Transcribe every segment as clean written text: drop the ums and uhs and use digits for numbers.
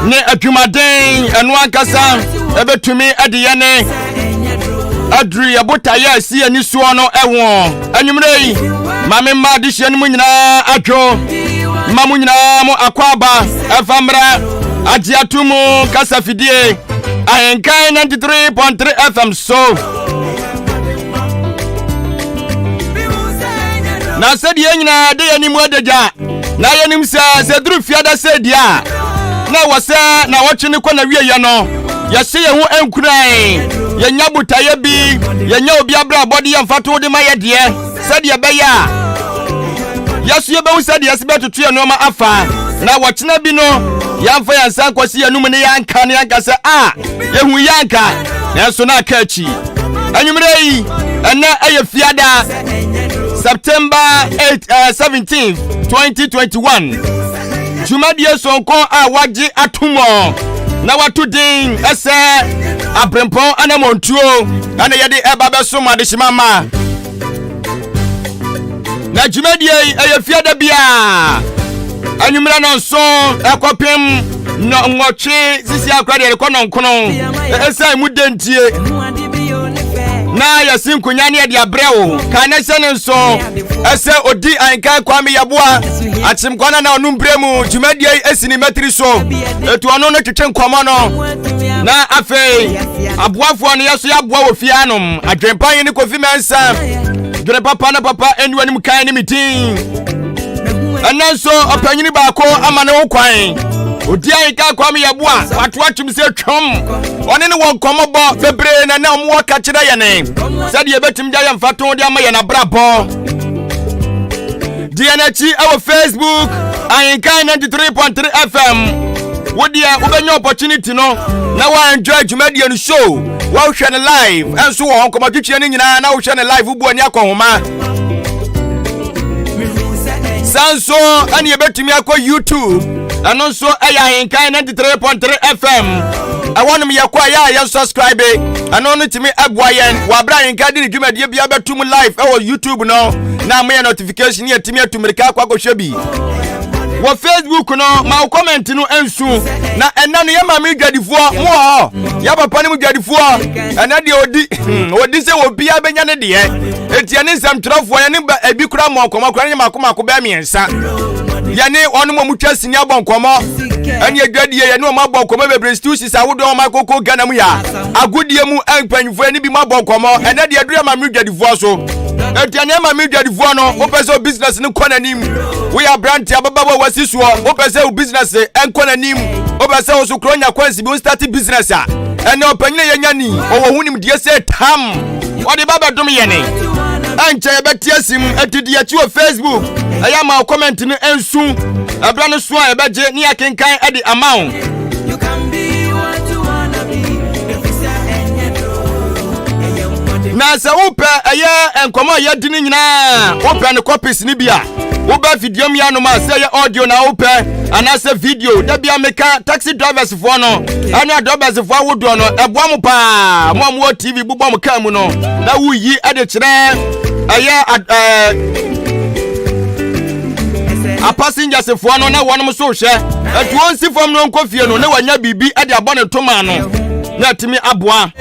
Ne adwumaden ɛno ankasa ɛbɛtumi de yɛne aduru yɛ botaeɛ a ɛsi ani soɔ no ɛho. Anwummerɛ yi, ma me mma adehyeɛ no mu nyinaa adwo, ma mo nyinaa mo akwaaba ɛfa mmra agye ato mu kasa fidie Ahenkan 93.3 FM so. Na sɛdeɛ nyinaa de yɛn anim adagya na yɛnim sɛ sɛ duru fiada sɛ deɛ a na ɛwɔ sɛ na wɔtwe ne kɔ na wieɛ no yɛhyɛ yɛn ho nkuran, yɛnya botaeɛ bi, yɛnya obi abrabɔ de yɛn mfatoho de ma yɛ deɛ sɛdeɛ ɛbɛyɛ a yɛso yɛbɛhu sɛdeɛ yɛsi bɛtoto yɛn nneɛma afa na wɔkyena bi no yɛmfa yɛn nsa nkɔsi yɛn anum ne yɛanka ne yɛanka sɛ a yɛhu yɛanka nanso na aka akyi. Anwummerɛ yi ɛnɛ ɛyɛ fiada September 8, 17 2021. Dwumadie sonko a wagye atom na wato din ɛsɛ aberempɔn anammɔntuo ɛna yɛde ɛba bɛsom adehyema ma. Na dwumadie yi ɛyɛ fiada biara anwummerɛ no nso ɛkɔpem nwɔtwe sisi akora deɛ ɛrekɔ nɔnkono ɛsiane mu dentie na yɛsi nkonya ne yɛde abrɛ wo ka ne hyɛ ne nso ɛsɛ odi anka Kwame Yɛboa akyemkwa na na ɔno mbrɛ mu dwumadie yi esi ne mmatiri so etu ɔno no twetwe nkɔmɔ no na afei aboafoɔ no yɛso yɛaboa wɔ fie anom adwempa yi ne Kofi Mɛnsa dwene papa na papa ɛni w'anim kan ne me din. Ɛnɛ nso ɔpanyini baako ama ne ho kwan odi ahenka Kwame Yɛboa wato atwom sɛ twam ɔne ne wɔ nkɔmmɔbɔ bebree na na ɔmo wɔ ka kyerɛ yɛne sɛdeɛ yɛbɛtumi de ayɛ mfatoho de ama yɛn abrabɔ. Di yɛn akyi ɛwɔ Facebook Ahenkan 93.3 FM. Wo deɛ wobɛnya opportunity no na wa enjoy dwumadie no show, wohwɛ no live ɛnso wɔ hɔ, nkɔmmɔtwetweɛ no nyinaa na wohwɛ no live, wobu ani akɔhoma. Saa nso ɛne yɛbɛtumi akɔ YouTube, ɛno nso ɛyɛ Ahenkan 93.3 FM. Ɛhɔnom yɛkɔ a yɛ a yɛn subscribe, ɛno no tumi ɛboa yɛn wɔ abere Ahenkan de ne dwumadie bi abɛto mu live ɛwɔ YouTube no na moyɛ notification yɛtumi atu mmirika akɔ akɔhwɛ bi. Wɔ Facebook no, ma wo comment no nsu. Na ɛnɛ no yɛ maame dwadifoɔ mo wɔ hɔ, yɛ papa no mu dwadifoɔ ɛnɛ deɛ ɔdi ɔdi sɛ obiara bɛnya ne deɛ. Eti ɛne nsɛmtwerɛfoɔ yɛne ebi kura mmɔ nkɔmmɔ kura ne mako mako bɛɛ mmiɛnsa, yɛne wɔn mu twa sini abɔ nkɔmmɔ ɛne adwadie, yɛne wɔn abɔ nkɔmmɔ bebree, institutions ahodoɔ wɔn akoko Ghana mu yɛ agodie mu mpanyinfoɔ yɛne bi mu abɔ nkɔmmɔ. Ɛnɛ deɛ aduru maame dwadifoɔ so. Eti ɛne maame dwadifoɔ no, wopɛ sɛ o business no kɔ n'anim, woyɛ aberante ababaawa wasi soɔ, wopɛ sɛ o business ɛnkɔ n'anim, wopɛ sɛ wo so kuro nya kwansi bi wo start business a, ɛnɛ ɔpanyin a yɛnya ni ɔwɔ ho nimdeɛ sɛ tam wɔde ba bɛdom yɛne ɛnkyɛ yɛbɛte asim. Atidi akyi wɔ Facebook, ɛyɛ ama wo comment no nsu ɛberɛ no so a yɛbɛgye ne yɛakenkan ɛde ama wo. You can be what you wanna be. If it's a Na sɛ wopɛ ɛyɛ nkɔmɔ a yɛdi no nyinaa, wopɛ ne copies no bi a, wobɛ video mu anom a sɛ ɛyɛ audio na wopɛ anaasɛ video. Da bia meka taxi drivers foɔ no ɛne adrɔbɛs foɔ ahodoɔ no, ɛboa mo paa. Mo a mowɔ TV bobɔ mo kaa mu no na woyi ɛde kyerɛ ɛyɛ a passengers foɔ no na wɔnom so hwɛ ɛtuo nsi fam no nkɔ fie no na wanya biribi ɛde abɔ ne ntoma no na atumi aboa.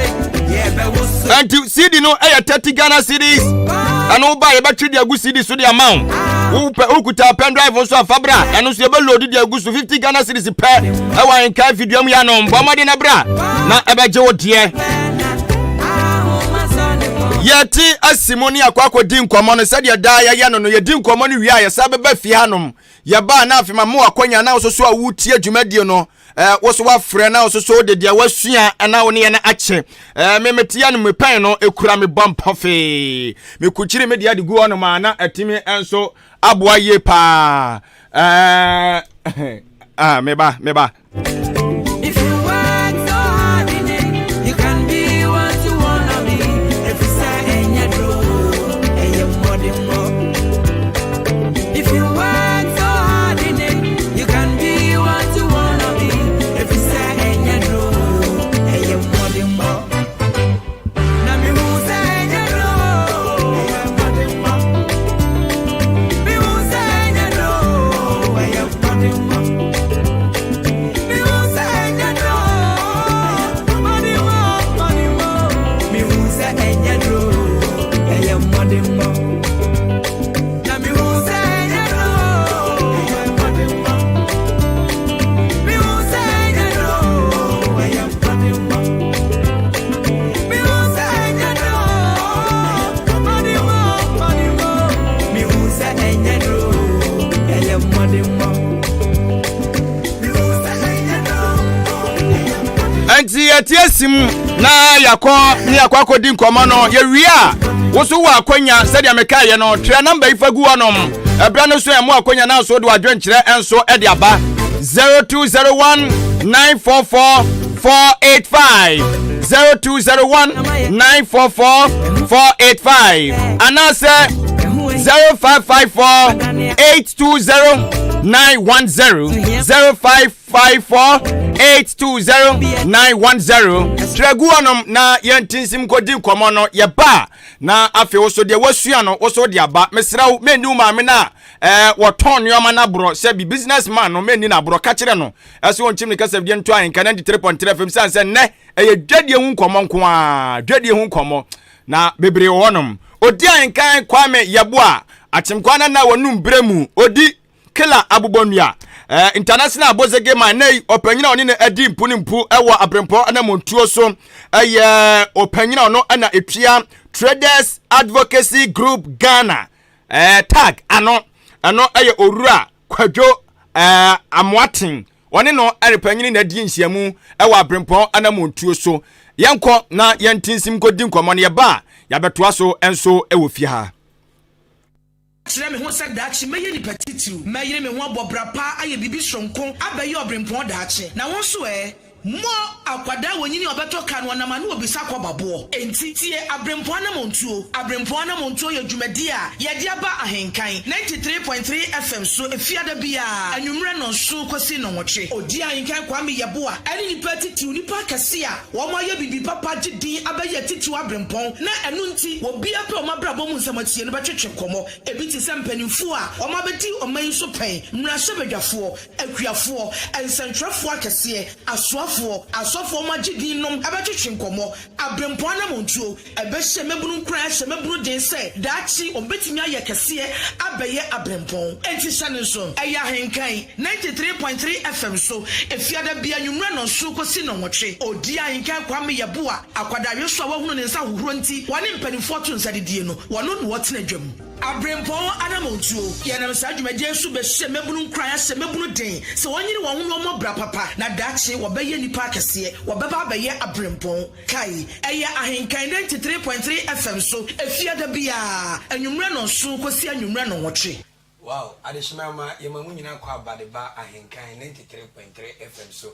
Ɛnti CD no ɛyɛ 30 Ghana cedis. Ɛno ba yɛbɛtwe de agu CD so de ama wo. Wopɛ wokuta pen drive nso afa bra, ɛno nso yɛbɛload de agu so, 50 Ghana cedis pɛ ɛwɔ Ahenka afidua mu yɛanom. Bɔ mmɔden na bra na ɛbɛgye wo deɛ. Yɛte asi mu ne akɔ akɔdi nkɔmmɔ no sɛdeɛ daa yɛyɛ no. Yɛdi nkɔmmɔ no wie a, yɛsa bɛba fie hanom. Yɛbaa na afei ma mo akɔnya na wo so a wotie dwumadie no, wo so wafrɛ na wo so so de deɛ wasua na wo ne yɛn akyɛ. Me meteɛ no, mepɛn no ekura me bɔ mpɔfee, mekukyiri me deɛ de gu hɔnom a na ɛtumi nso aboa yie paa. Ah, meba meba. If you work so hard in it, you can be what you wanna be. If you say ɛnyɛ duro, ɛyɛ mmɔdemmɔ. If you work so hard in it, you can be what you wanna be. If you say ɛnyɛ duro, ɛyɛ mmɔdemmɔ. Na mehu sɛ ɛnyɛ duro, ɛyɛ mmɔdemmɔ. Mehu sɛ ɛnyɛ duro, ɛyɛ mmɔdemmɔ. Enti yɛte asi mu na yɛakɔ ne yɛakɔ akɔdi nkɔmmɔ no. Yɛwie a, wo so wɔ akwanya sɛdeɛ mekaeɛ no, twerɛ namba yi fa gu hɔnom. Ɛberɛ no so ɛmo akwanya no nso de w'adwenkyerɛ nso de aba. 0201 944 485 0201 944 485 anaasɛ 0554 820 910 05 54820910 twerɛ gu hɔnom na yɛnti nsim kɔdi nkɔmmɔ no. Yɛba a, na afei wo so deɛ woasua no wo so de aba. Mesrɛ wo, menni wo maame no a eh, wɔtɔn nneɛma no aborɔ sɛ bi business man no, menni no aborɔ. Ka kyerɛ no ɛsɛ wɔnkyim ne kasafidie nto Ahenka 93.3 FM sane sɛ nnɛ ɛyɛ dwadie ho nkɔmmɔ nko a, dwadie ho nkɔmmɔ na bebree wɔ hɔnom. Ɔdi Ahenkan Kwame Yɛboa Akyemkwa na na wɔnum berɛ mu ɔdi Kela Abobɔnua, eh, International Abozege Man, na yi ɔpanyin a ɔne no adi mpu ne mpu wɔ abrempɔn anamontuo so ɛyɛ ɔpanyin a ɔno na etua Traders Advocacy Group Ghana eh, tag ano, ɛno ɛyɛ Owura Kwadwo eh, Amoaten, ɔne no ɛrepanyin na adi nhyiamu ɛwɔ abrempɔn anamontuo so. Yɛnkɔ na yɛntinsim kɔdi nkɔmmɔ no, yɛba a yɛabɛtoa so nso ɛwɔ fie ha. Kyerɛ me ho sɛ daakye mɛyɛ nipa titiriw, mɛyere me ho abɔ bra pa ayɛ biribi soronko abɛyɛ ɔberempɔn daakye. Na wo nso ɛ? Mo akwadaa wonyini a ɔbɛtɔ ka no ɔnam ano obisa kɔba boɔ. Enti tie Aberempɔn Anamontuo. Aberempɔn Anamontuo yɛ dwumadie a yɛde aba Ahenkan 93.3 FM so Efiada biara anwummerɛ nnɔnson kɔsi nnɔnwɔtwe. Odi Ahenkan Kwame Yeboah ɛne nnipa atitiriw, nnipa akɛse a Wɔayɛ biribi papa agye din abɛyɛ atitiriw abirɛmpɔn, na ɛno nti obiara pɛ wɔn abrabɔ mu nsɛm atie no bɛtwetwe nkɔmmɔ. Ebi te sɛ mpanyimfo a wɔabedi ɔman yi so pɛn, mmarahyɛbadwafoɔ, akuafoɔ, nsɛntwerɛfoɔ akɛseɛ, asoafoɔ, asɔfoɔ a wɔagye din nom bɛtwetwe nkɔmmɔ. Abirɛmpɔn anammɔntuo. Ɛbɛhyɛ mmabunu nkuran ahyɛ mmabunu den sɛ daakye wɔbɛtumi ayɛ kɛseɛ abɛyɛ aberempɔn. Enti hyɛ no nso, ɛyɛ Ahenkan 93.3 FM so, Efiada biara anwummerɛ nnɔnson kɔsi nnɔnwɔtwe. Ɔdi Ahenkan Kwame Yeboah, akwadaa so a wahunu ne nsa ahohorɔ nti wɔne mpanimfoɔ to nsa didie no, wɔno na ɔtena dwam. Aberempɔn anammɔntuo. Yɛnam saa dwumadie yi so bɛhyɛ mmabunu nkuran ahyɛ mmabunu den sɛ wɔnyere wɔn ho na wɔmmɔ bra papa na daakye wɔbɛyɛ nnipa akɛseɛ, wɔbɛba abɛyɛ aberempɔn. Kae, ɛyɛ Ahenkan 93.3 FM so Efiada biara, anwummerɛ nnɔnson kɔsi anwummerɛ nnɔnwɔtwe. Wow, adehyema mma, yɛma mo nyinaa kɔ aba de ba Ahenkan 93.3 FM so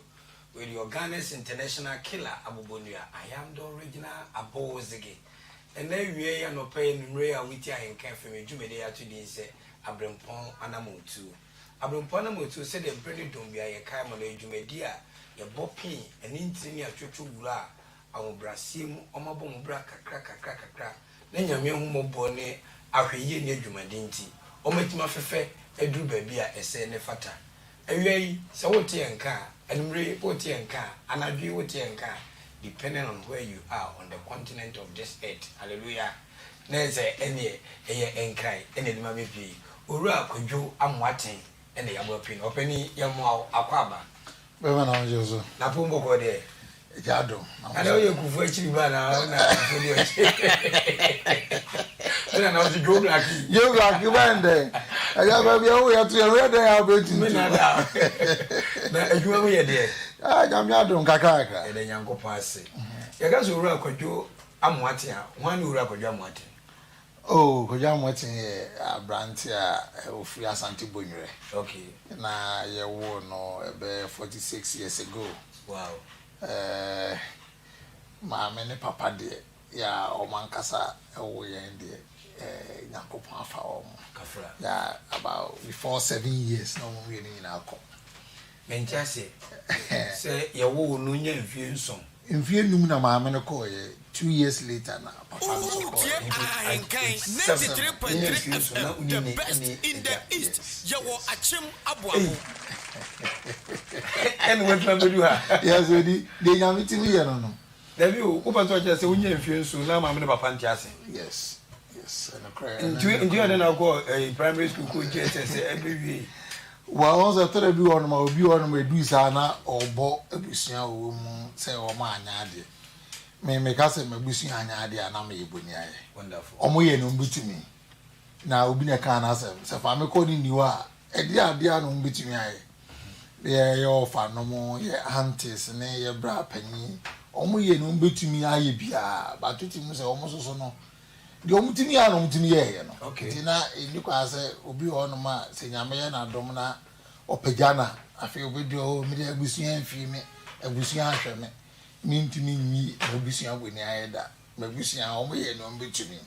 with your Ghana's international killer Abobonua, I am the original Abowozege. Ɛnnɛ awia yi, anɔpa yi, anwummerɛ yi a woretie Ahenkan FM yi dwumadie yi ato din sɛ Aberempɔn Anammɔntuo. Aberempɔn Anammɔntuo, sɛdeɛ berɛ ne dɔm biara yɛkae mo no, ɛyɛ dwumadie a Yɛbɔ pee ne ntini ne atwotwo wura a ahobrɛaseɛ mu wɔabɔ wɔn bra kakra kakra kakra na Nyame ahummɔborɔ ne ahwɛyie ne adwumaden nti wɔatumi afefɛ aduru baabi a ɛsɛ ne fata. Awia yi, sɛ wote yɛn nka a, anwummerɛ yi wote yɛn nka a, anadwo yi wote yɛn nka a, depending on where you are on the continent of this earth, hallelujah, na ɛsɛ ɛneɛ ɛyɛ Nkran ɛna ɛde ma bɛpie yi. Owura Kwadwo Amoaten ɛna yɛaboa pii no. Ɔpanin, yɛmmoa wo, akwaaba. Bɛma na ɔnhyɛ so. Na pon bɔkɔɔ deɛ. Agya adom. Ana woyɛ kufu akyiri ba na na kufu di akyi. Ɛna na ɔsi Joe Black. Joe Black bɛn dɛ. Agya baabi a woyɛ to yɛ woyɛ dɛn a wobɛtutu. Me na da. Na adwuma mu yɛ deɛ. Ah, Nyame adom kakra kakra. Yɛda Nyankopɔn ase. Yɛka sɛ Owura Kwadwo Amoaten a, hwan ne Owura Kwadwo Amoaten? Oh, Kwadwo Amoaten yɛ aberante a ɔfiri Asante Bonwerɛ. Okay. Na yɛwoo no ɛbɛyɛ 46 years ago. Wow. Eh, maame ne papa deɛ, yɛ a wɔn ankasa woo yɛn deɛ, eh, Nyankopɔn afa wɔn. Kafra. Yeah, about before 7 years na wɔn mmienu nyinaa kɔ. Mente aseɛ. Sɛ yɛwoo wo no nya mfie 7. Mfie 5 na maame no kɔɔyɛ, 2 years later na papa no nso Wotie kɔɔyɛ. Nti Ahenkan 7 wonya 93.3 mfie 7 na FM, wonni the ne best ne in the agya. East. Yes, Yɛwɔ yes. Akyem Ei, Aboabo. ɛna watumi abɛdu ha. Yes, odi deɛ Nyame tumi yɛ no. Dabi o, wopɛ sɛ ɔkyerɛ sɛ wonya mfie 7 na maame ne papa nte ase. Yes, ɛnokorɛ, ɛno Nti ne nti nokorɛ. ɔde na akɔ primary school kɔ JSS ɛbɛwie. Well, wɔn sɛ tɔrɔ bi wɔ hɔnom a obi wɔ hɔnom a edu saa na ɔbɔ abusua a ɔwɔ mu sɛ wɔn anyɛ adeɛ. Me meka sɛ m'abusua anyɛ adeɛ a na meyɛ boni ayɛ. Wonderful. Wɔn yɛ no wɔn na obi na ɛka n'asɛm sɛ fa me kɔ ne ni hɔ a ɛde adeɛ a na wɔn betumi ayɛ. Yɛ yɛ ɔfa nom, yɛ aunties ne yɛ bra panyin, wɔn yɛ nea wɔn bɛtumi ayɛ biara, but wote mu sɛ wɔn nso so no, deɛ wɔn tumi yɛ a na wɔn tumi yɛɛyɛ no. Nti na ɛnni kwan sɛ obi wɔ hɔnom a sɛ Nyame yɛ n'adom na ɔpagya no a, afei ɔbɛduru hɔ, oh me deɛ abusua amfii me, abusua anhwɛ me, mentumi nyi m'abusua bɔni ayɛ da. M'abusua, wɔn yɛ nea wɔn bɛtumi.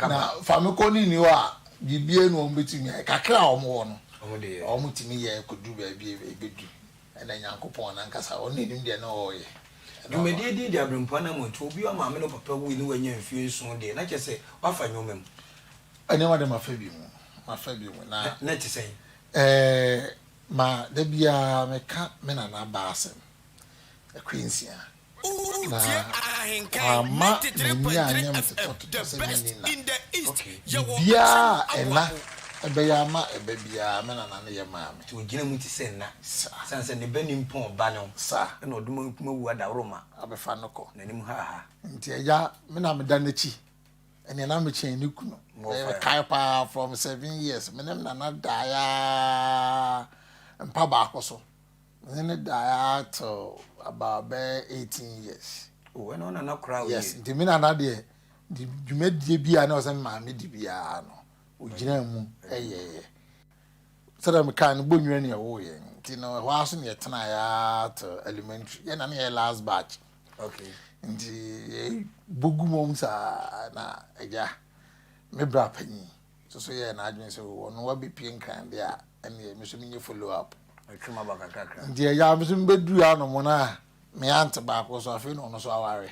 Na fa me kɔ no nni hɔ a, biribiara nni hɔ a wɔn bɛtumi ayɛ. Kakra a wɔn wɔ no, wɔn tumi yɛ kɔduru baabi a ɛbɛduru. Ɛna Nyankopɔn no ankasa, ɔno na ɔnim deɛ na ɔreyɛ. Dwumadie din de Aberempɔn Anammɔntuo. Obi a ɔmaame ne ɔpapa wui ne wanya mfeɛ nson deɛ, na kyerɛ sɛ wafa nneɛma mu. Nneɛma deɛ mafa bi mu, mafa bi mu. Na Na ɛte sɛn? Ɛɛ, ma da biara meka me nana ba asɛm, Akwansia. Na wamma m'ani anyɛ me totɔtotɔ sɛ menni nna. Biribiara a ɛna bɛyɛ ama ɛba biara, me nana no yɛ maa me. Nti ɔgyina mu te sɛ nna. Saa. Ɛsiane sɛ ne ba nimpɔn ba no. Saa. Ɛna ɔde ma awu adaworoma. Abɛfa no kɔ. N'anim haaha. Nti agya, me na meda n'akyi. Ɛnneɛ na mekyɛn ne kunu. Mekae paa from 7 years, me ne me nana daeɛ ara mpa baako so. Me ne no daeɛ ara till about bɛyɛ 18 years. Oh, ɛna wo nana koraa Yes, nti me nana deɛ, de dwumadie bi a na ɔsɛ me maame di biara no, ogyina mu yɛeɛ. Sɛdeɛ mekaa no, Bonwire na yɛwoo yɛn, nti no ɛhɔ ara so na yɛtenaeɛ ara till elementary. Yɛn na na yɛyɛ last batch. Nti yɛbɔ gu mom saa na agya, me bra panyin nso so yɛɛ n'adwene sɛ ɔno wabɛpue Nkran deɛ a, ɛnneɛ me nso menyɛ follow up. Ɔtwe m'aba kakrakra. Nti agya me nso mebɛduru hanom no a, me aunt baako nso afei na ɔno nso aware.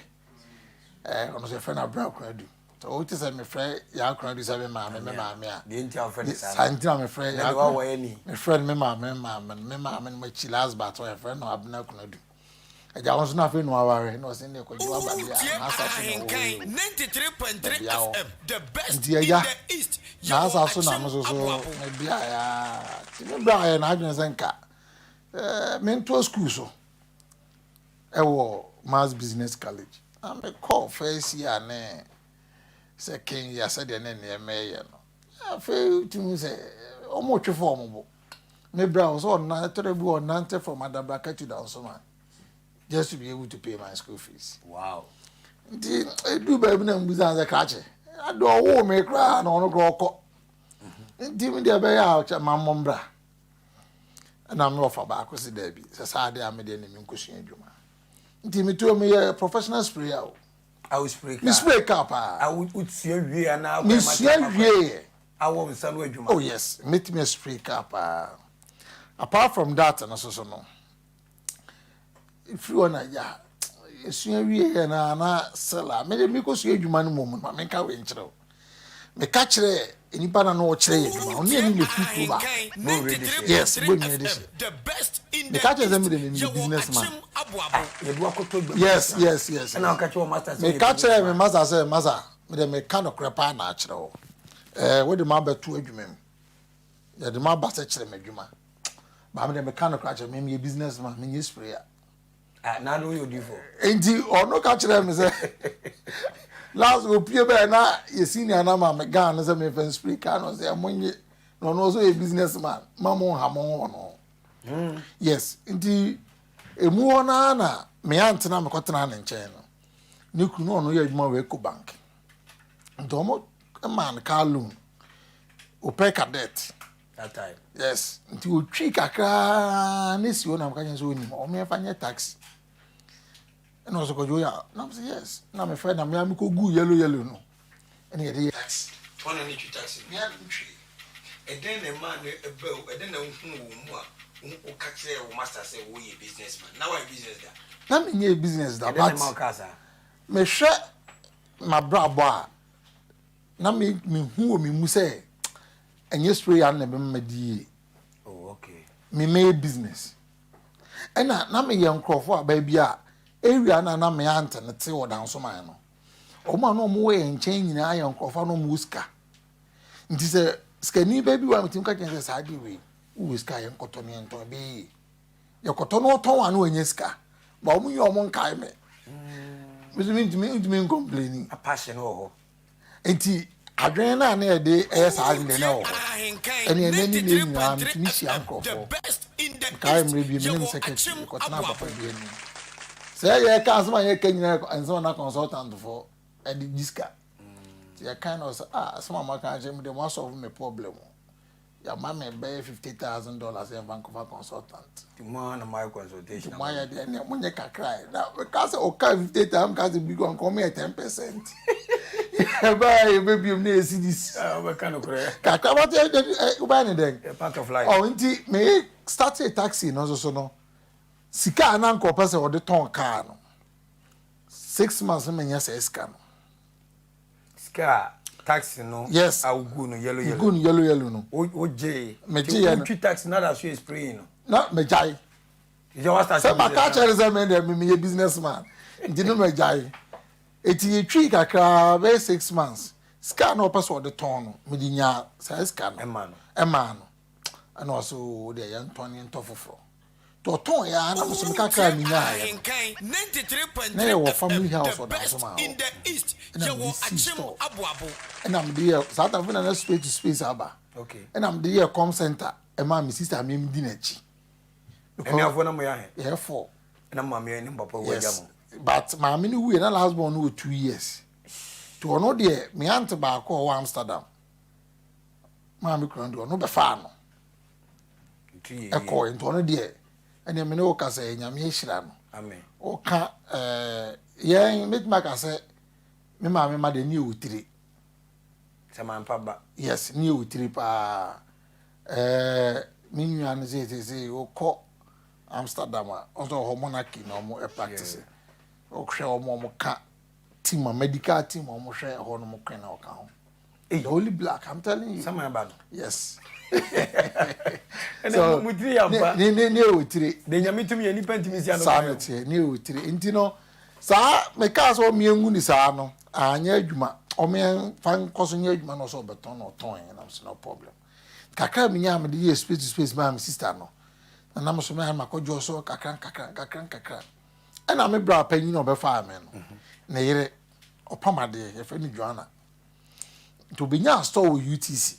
Ɛɛ ɔno nso yɛfrɛ no Abra Konadu. Sɛ wote sɛ mefrɛ Yaa Konadu sɛ me maame, me maame a. Deɛ nti a wofrɛ no saa no. Saa nti na mefrɛ Yaa Konadu. Mefrɛ no me maame, me maame no. Me maame no m'akyi last but yɛfrɛ no Abena Konadu. Agya wo nso na afei na waware na ɔsɛ ne kɔgye waba deɛ a n'asa so na ɔwɔ yi o. Baabi awɔ. Nti agya n'asa so na me nso so me beaeɛ a. Nti me bra yɛ n'adwene sɛ nka ɛɛ mentoa sukuu so ɛwɔ Mass Business College. Na mekɔɔ first year ne second year sɛdeɛ ne nneɛma ɛyɛ no. Afei wotumi sɛ wɔn retwe fo wɔn bo. Me bra wɔ sɛ ɔna ɛtɔrɔ bi ɔnante from Adabraka to Dansoman just to be able to pay my school fees. Nti edu baabi na mbusa sɛ krakye ade ɔwoo me koraa na ɔno koraa ɔkɔ. Nti mi deɛ ɛbɛyɛ a ɔkyɛ ma mmɔ mbra. Ɛna me ɔfa baako si daabi sɛ saa adeɛ a me deɛ ne me nkosua adwuma. Nti me tuo me yɛ professional sprayer o. Awo spray car. Me spray car paa. Awo sua wie anaa? Me sua wie yɛ. Awɔ nsa no adwuma. Oh yes, metumi spray car paa. Apart from that no so so no, firi hɔ na ya esua wie yɛ na na sell a me de me kɔ sua adwuma no mmom no ma menka wei nkyerɛ wo. Meka kyerɛ nipa na na ɔkyerɛ yɛ adwuma ɔne ɛne na firi kuro baako. Yes, bɔ nua de hyɛ. Meka kyerɛ sɛ me de me me business man. Yes. Meka kyerɛ me master sɛ master me de meka nokorɛ paa na akyerɛ wo. Ɛɛ wode ma abɛto adwuma mu. Yɛde ma aba sɛ kyerɛ me adwuma. Ba me de meka nokorɛ akyerɛ me meyɛ business man menyɛ sprayer. Ah, na no yɛ odifo. Nti ɔno ka kyerɛ me sɛ last opie bɛyɛ na yɛ senior na ma me gun no sɛ mefa spray car no sɛ mo nye na ɔno nso yɛ business man ma mo nha mo ho ɔno. Yes, nti emu hɔ naa na me aunt na mekɔtena ne nkyɛn no ne kunu no ɔno yɛ adwuma wɔ Ecobank. Nti ɔmo maa no car loan Opel Kadett. That time. Yes, nti otwi kakraa ne si hɔ na meka kyerɛ sɛ onim ɔmo yɛfa nyɛ taxi. Ɛna ɔsɛ kɔdwo yɛ na mo sɛ yes na mefrɛ na mea mekɔ gu yellow yellow no ɛna yɛde yɛ taxi. Wɔn na ne twi taxi. Mea na metwi. Ɛdɛn na ɛmaa no ɛbaa o ɛdɛn na wohuu wɔ mu a woka kyerɛɛ wo master sɛ woyɛ business man na woayɛ business da? Na menyɛɛ business da Ɛdɛn na but ɛma wokaa saa? mehwɛ m'abrabɔ a na me mehu wɔ me mu sɛ ɛnyɛ spray ano na ɛbɛma madi yie. Oh, okay. Me mɛyɛ business. Ɛna na meyɛ nkurɔfoɔ a baabi a area na na me aunt no te wɔ Dansoman no. Wɔn a na wɔn wɔ yɛn nkyɛn nyinaa yɛ nkurɔfoɔ a na wɔn wɔ sika. Nti sɛ sikani baabi wɔ a metumi ka kyerɛ sɛ saa adeɛ wei wowɔ sika a yɛnkɔtɔ ne yɛntɔn ɛbɛyɛ yie. Yɛkɔtɔ no ɔtɔn a na wanya sika. Ba wɔn nyɛ wɔn nkae me. Me nso mentumi ntumi ncomplaini. Passion wɔ hɔ. Nti. Adwene no a na yɛde yɛ saa ade no deɛ na ɛwɔ hɔ. Ɛne ɛnnɛ ne nnɛ nyinaa metumi hyia nkurɔfoɔ. Mekae mmerɛ bi me ne me secretary yɛkɔtenaa papa bi anim. Sɛ yɛreka asɛm a yɛreka nyinaa nsɛm a na consultant foɔ de gye sika. Nti yɛkae na ɔsɛ ah asɛm a moaka akyerɛ me deɛ mo asɔlve me problem o. Yɛama me bɛyɛ $50,000 yɛmfa nkɔfa consultant. Nti mo ara na moayɛ consultation Nti moayɛ deɛ ɛnneɛ monyɛ kakra ɛ. Na meka sɛ ɔkaa 50,000 meka sɛ bi kɔ nka ɔmo yɛ 10%. Yɛbaa yɛbɛbiom na yɛ cedis. Ah, wobɛka nokorɛ. Kakra but ɛ ɛ wobɛyɛ ne dɛn? Yɛ part of life. Ɔ nti me startee taxi no nso so no sika a na nka ɔpɛ sɛ ɔde tɔn kaa no 6 months no menya saa sika no. Sika a taxi no Yes. a wogu no yellow yellow. Megu no yellow yellow no. Wo gyee. Megye yɛ no. Wotwi taxi na da so yɛ spraying no. Na megyae. Ìjọ wa start Sɛ maka kyerɛ sɛ me deɛ me meyɛ business man nti no magyae. Eti yɛtwii kakraa bɛyɛ 6 months sika a na ɔpɛ sɛ ɔde tɔn no mede nyaa saa sika no Ɛma no. Ɛmaa no ɛna ɔsɛ o deɛ yɛntɔn yɛntɔ foforɔ nti ɔtɔn yɛ a na mo so me kakra a menyaeɛ no na yɛwɔ family house ɔda so ma hɔ ɛna mede sii store ɛna mede yɛ saa time na na space to space aba ɛna mede yɛ com center ɛmaa me sister me di n'akyi. Ɛnuafoɔ na mo yɛ ahe? Yɛ four. Ɛna maame ne papa wu agya Yes mo? But maame no wuiɛ na last born no wɔ 2 years nti ɔno deɛ me aunt baako a ɔwɔ Amsterdam maame kura no deɛ ɔno bɛfaa no Nti yɛ ɛkɔɔ nti ɔno deɛ ɛnna me ne wo kasa yɛ Nyame ahyira no. Amen. Ɔka yɛn mɛtumi aka sɛ me maame ma deɛ ne yɛ wɔ tiri. Sɛ mampa ba. Yes, ne yɛ wɔ tiri paa. Me nua no sɛ sɛ wokɔ Amsterdam a ɔsɛ ɔhɔ monarchy na ɔmo practice ɔhwɛ ɔmo ka team a medical team a ɔmo hwɛ ɛhɔ nom kwen na ɔka ho, the only black, I'm telling you. Sama ba no. Yes. Ɛnna mo tiri yɛ ampa. Ne yɛ wɔ tiri. De Nyame tumi yɛ nipa ntumi si ano. Saa na teɛ ne yɛ wɔ tiri nti no saa mekaa sɛ ɔmo yɛn ngu ni saa no anyɛ adwuma ɔmo yɛn fa nkɔ so nyɛ adwuma na ɔsɛ ɔbɛtɔn na ɔtɔn yɛn nam so no problem kakra mi nya mi de yɛ space to space maa mi sister no na nam so mi ama kɔdwo so kakra nkakra nkakra nkakra ɛna me bra panyin a ɔbɛfaa mi no ne yere ɔpam adeɛ yɛfrɛ no Joanna nti obenya store wɔ UTC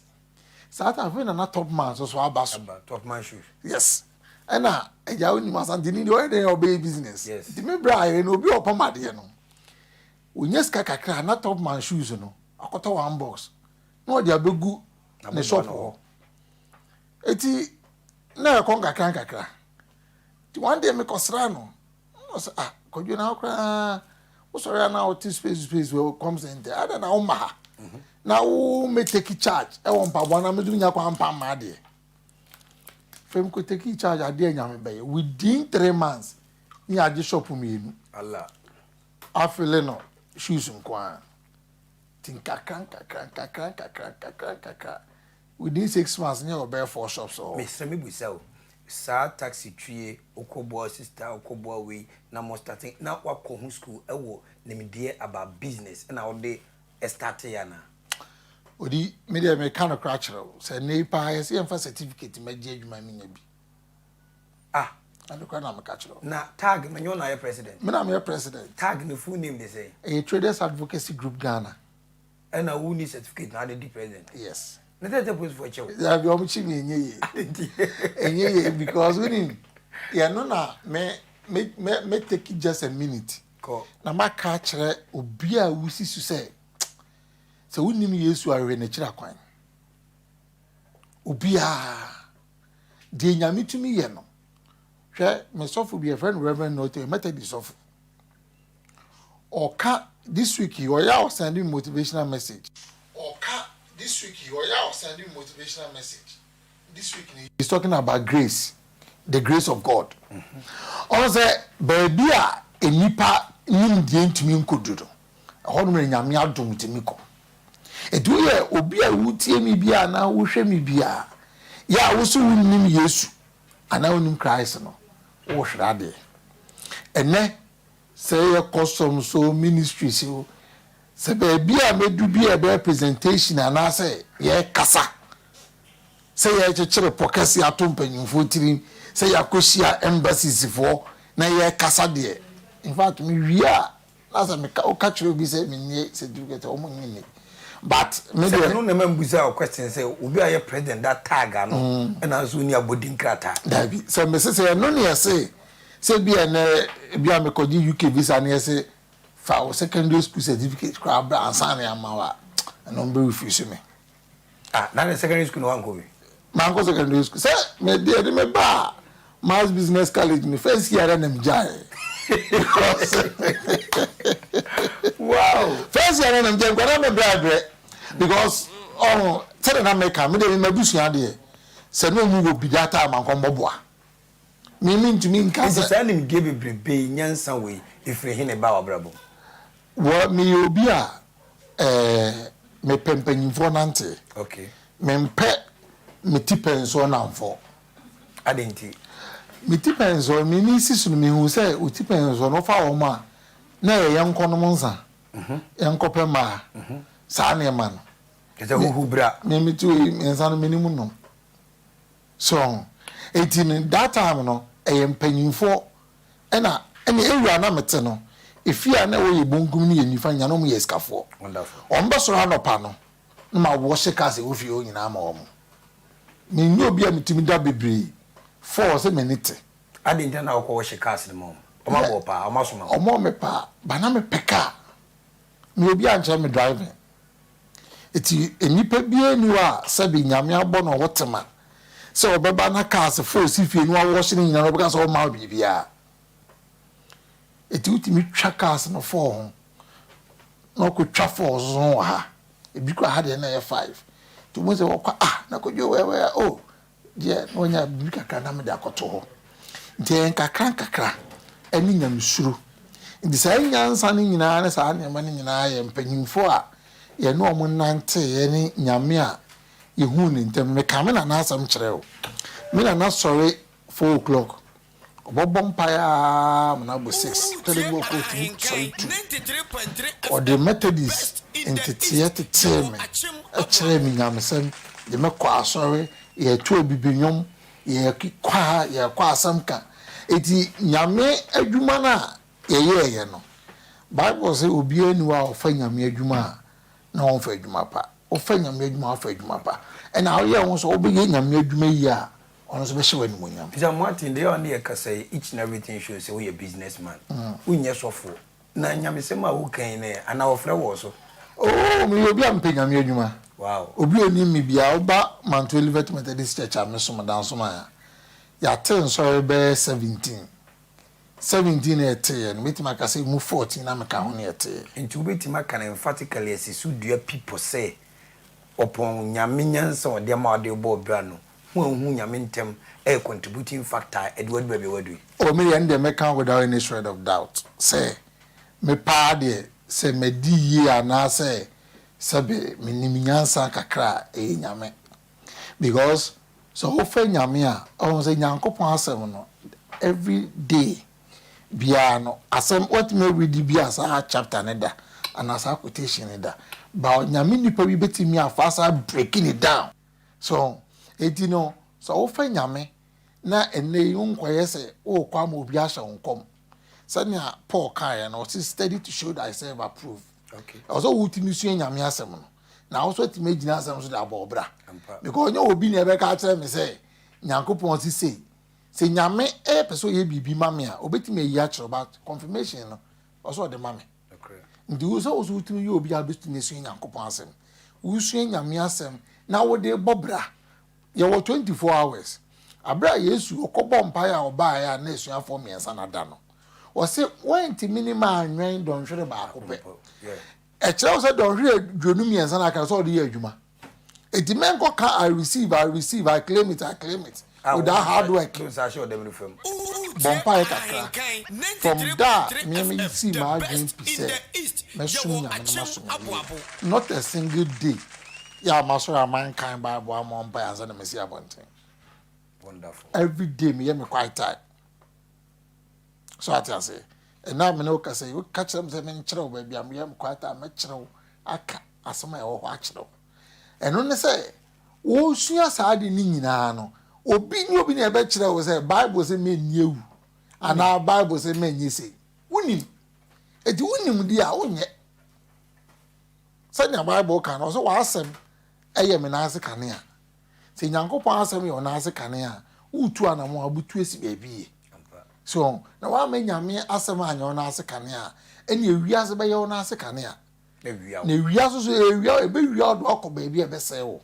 saa time afei na na Top Man nso so aba so. Aba Top Man shoes. Yes, ɛna ɛgya onim Asanteni deɛ ɔyɛ dɛ ɔbɛyɛ business. Nti me bra ayɛ no obi a ɔpam adeɛ no onye sika kakra na Top Man shoes no akɔtɔ one box na ɔde abɛgu ne shop hɔ eti na ɛkɔ nkakra nkakra nti one day mekɔsra no na ɔsɛ ah, Kwadwo, na koraa wosɔre a na wote space space wɔ com center ada na woma ha na wo me take charge ɛwɔ mpaboa na medum nya kwan mpam ma adeɛ fɛm kɔ take charge adeɛ Nyame bɛyɛ within 3 months ne yɛagye shop mmienu. Allah. Afele no shoes nko ara nti nkakra nkakra nkakra nkakra nkakra nkakra within 6 months ne yɛ ɔbɛyɛ four shops wɔ hɔ. Mesrɛ me busa o, saa taxi twie wokɔboa sister wokɔboa wei na mo starting na wakɔ ho school ɛwɔ nimdeɛ about business ɛna wode start yɛ anaa? Odi me deɛ meka no kora kyerɛ wo sɛ nnɛ yi paa yɛsɛ yɛmfa certificate mɛgye adwuma menya bi. Ah. Ade kora na meka kyerɛ wo. Na tag no nyɛ wo na ayɛ president? Me na meyɛ president. Tag no full name de sɛ? Ɛyɛ Traders Advocacy Group Ghana. Ɛna wo ni certificate na ade di president? Yes. Na tɛ polisifoɔ kyɛw? Dabi, ɔmo kyi mi enye yie, enye yie because wonim yɛno na me take just a minute kɔ na maka akyerɛ obi a wusi so sɛ wonim Yesu ahwehwɛ n'akyiri akwan obiara deɛ Nyame tumi yɛ no. Hwɛ, me sɔfo bi yɛfrɛ no Reverend Norton, Methodist sɔfo. Ɔka this week yi ɔyɛ a ɔsend me motivational message. Ɔka this week yi ɔyɛ a ɔsend me motivational message this week ni. He's talking about grace, the grace of God. Ɔno sɛ baabi a nipa nimdeɛ ntumi nkɔdu no ɛhɔ nom na Nyame adom tumi kɔ. Ɛti woyɛ obi a wotie mi bi a na wohwɛ mi bi a yɛ a woso wonnim Yesu anaa wonnim Christ no wohwere adeɛ. Ɛnɛ sɛ yɛ customs so ministries o sɛ baabi a mɛdu bi a ɛbɛyɛ presentation anaasɛ yɛkasa sɛ yɛkyekyere pɔ kɛse ato mpanyimfoɔ tirim sɛ yɛakɔhyia embassies foɔ na yɛkasa deɛ, in fact mewie a na sɛ meka woka kyerɛ obi sɛ mennie certificate a ɔmo nye ni. But me Sɛ deɛ. ɛno na ɛma mbusa wo question sɛ obi a ɔyɛ president da tag ano ɛna nso wonni abɔdin krataa. Dabi, sɛ mese sɛ ɛno ne yɛse sɛ bi a ɛnɛ bi a mekɔgye UK visa ne yɛse fa wo secondary school certificate koraa bra ansa na yɛama wo a, ɛno wɔn bɛ refuse me. Ah, na ne secondary school na wankɔ bi? Mankɔ secondary school. Sɛ me deɛ de me baa Mass Business College no first year na me gyae. Because wow. First year na me gyae nkwadaa me brɛ brɛ because ɔho sɛdeɛ na meka me deɛ me mabusua deɛ sɛ na ɔmu wɔ bi that time ankɔ mbɔboa. Me mentumi nka Nti sɛ. saa nimdeɛ bebrebe yi, nyansa wei, ɛfiri he na ɛbaa w'abrabɔ mu? Well, meyɛ obi a eh, mepɛ mpanyimfoɔ nante. Okay. Mempɛ me tipɛnsoɔ nnamfoɔ. Adɛn nti? Me tipɛnsoɔ, me ani si so no, mehu sɛ wo tipɛnsoɔ no, wofa wɔn a, na ɛyɛ yɛnkɔnom nsa, yɛnkɔpɛ mmaa, saa nneɛma no. Kyerɛ sɛ huhu bra. Me mete hɔ yi, nsa no menim nom. So ho? Enti no, that time no, ɛyɛ mpanyimfoɔ ɛna ɛne area a na mete no, efie a na ɛwɔ yɛ bonkum ne yɛ nifa nyinaa na wɔn yɛ asikafoɔ. Wɔn bɛsɔre anɔpa no, na ma wɔhye cars a ɛwɔ fie hɔ nyinaa ama wɔn. Menyɛ obi a metumi da bebree, four sɛ m'ani te. Adɛn nti na na wokɔ wɔhye cars no ma wɔn? Wɔn abɔ wo paa? Wɔn asoma wo? Wɔmmɔɔ me paa, but na mepɛ car. Meyɛ obi a nkyerɛ me driving. Eti nnipa biara nni hɔ a sɛbe Nyame abɔ no ɔwɔ tema sɛ ɔbɛba na cars fo si fie na wawɔhye ne nyinaa na ɔbɛka sɛ ɔmma wo biribiara. Eti wotumi twa cars no four ho na ɔkɔtwa four nso ho wɔ ha. Ebi koraa ha deɛ na ɛyɛ five. Nti wohu sɛ wɔkɔ ah na Kojo wɛwɛ oh Deɛ na wanya biribi kakra na mede akɔto hɔ. Nti ɛyɛ nkakra nkakra ɛne nyamesuro. Nti saa nyansa no nyinaa ne saa nneɛma no nyinaa yɛ mpanyinfoɔ a yɛne wɔn nanteeɛ ne Nyame a yɛhuu no ntɛm. Meka me nana asɛm kyerɛ wo. Me nana sɔre 4 o'clock, ɔbɛbɔ mpaeɛ ara ma no abɔ 6. Tɔ da bi wɔ hɔ koraa ɔtumi sɔre 2. Ɔde Methodist nteteɛ tetee me, kyerɛɛ me nyamesɛm, de me kɔɔ asɔre, yɛto abibinwom, yɛkɔ ha, yɛkɔ asɛm ka. Enti Nyame adwuma no a yɛyɛeɛ no, Bible se obiara nni hɔ a ɔfa Nyame adwuma a na ɔmfa adwuma pa. Wofa Nyame adwuma a, wofa adwuma pa. Ɛna woyɛ wo ho sɛ wobɛyɛ Nyame adwuma yie a, ɔno nso bɛhyɛ wo animuonyam. Sir Martin, deɛ ɔne yɛ kasa yi, each and everything shows sɛ woyɛ business man. Wonyɛ sɔfoɔ. Na nyamesɛm a woka yi nɛ, anaa wɔfrɛ wo wɔ so? Oh, meyɛ obi a mepɛ Nyame adwuma. Wow. Obi a onim me biara, woba Mount Olivet Methodist Church a mesom Dansoman a, yɛate nsɔre bɛyɛ 17. 17 na yɛteeɛ no, mɛtumi aka sɛ emu 14 na meka ho na yɛteeɛ. Nti wobɛtumi aka no emphatically asi so dua pi pɔ sɛ, ɔpɔn Nyame nyansa a ɔde ama wo de rebɔ ɔbra no, hu a wohu Nyame ntɛm yɛ contributing factor a ɛde wo adu baabi a woadu yi. Oh me deɛ ɛno deɛ mɛka without any shred of doubt sɛ me paa deɛ sɛ madi yie anaasɛ sɛbe menim nyansa kakra a ɛyɛ Nyame because sɛ wofa Nyame a ɔhu sɛ Nyankopɔn asɛm no every day biara no asɛm watumi awuridi bi a saa chapter no da anaa saa quotation no da but Nyame nipa bi bɛtumi afa saa breaking it down. So enti no sɛ wofa Nyame na ɛnnɛ yi wonkɔyɛ sɛ worekɔ ama obi ahyɛ wo nkɔm. Sɛnea Paul kaeɛ no, ɔse study to show thyself approved. Ɛwɔ sɛ wotumi sua Nyame asɛm no na wo nso atumi agyina asɛm so de abɔ wo bra. Because ɔnyɛ obi na ɛbɛka akyerɛ me sɛ Nyankopɔn se sei. Sɛ Nyame pɛ sɛ ɔyɛ biribi ma me a, obɛtumi ayi akyerɛ but confirmation no, ɔsɛ ɔde ma me. Nti wo sɛ wo so wotumi yɛ obi a wobɛtumi asua Nyankopɔn asɛm. Wosua Nyame asɛm na wode bɔ bra. Yɛwɔ 24 hours. Aberɛ a Yesu ɔkɔbɔ mpaeɛ a ɔbaeɛ a na asuafoɔ mmiɛnsa no ada no, ɔse wɔantumi ne me anwɛn dɔnhwere baako pɛ. Ɛkyerɛ wo sɛ dɔnhwere 23 no aka no sɛ ɔde yɛ adwuma. Enti mɛnkɔ ka I receive, I receive, I claim it, I claim it without hard work. Bɔ mpaeɛ kakra. From da a me me sii m'adwene pi sɛ mɛsom Nyame no masom awie. Not a single day yɛ a masɔre a mankan Bible ammɔ mpaeɛ ansa na masi abɔnten. Every day meyɛ me quiet time. So ate aseɛ? Ɛnna a me ne wo kasa yi, woka kyerɛ me sɛ menkyerɛ wo baabi a meyɛ me quiet time, mɛkyerɛ wo aka asɛm a ɛwɔ hɔ akyerɛ wo. Ɛno ne sɛ, wosua saa ade no nyinaa no, obi nye obi na ɛbɛkyerɛ wo sɛ Bible sɛ menni awu anaa Bible sɛ menyɛ sei. Wonim. Enti wonim deɛ a, wonyɛ. Sɛnea Bible ka no, ɔsɛ w'asɛm yɛ me nan ase kanea. Sɛ Nyankopɔn asɛm yɛ wo nan ase kanea a, woretu anammɔn a, wobɛtu asi baabi yie. So na woamma Nyame asɛm anyɛ wo nan ase kanea a, ɛnneɛ wiase bɛyɛ wo nan ase kanea. Na wiase so ɛwia, ɛbɛwia wo de wakɔ baabi a ɛbɛsɛe wo.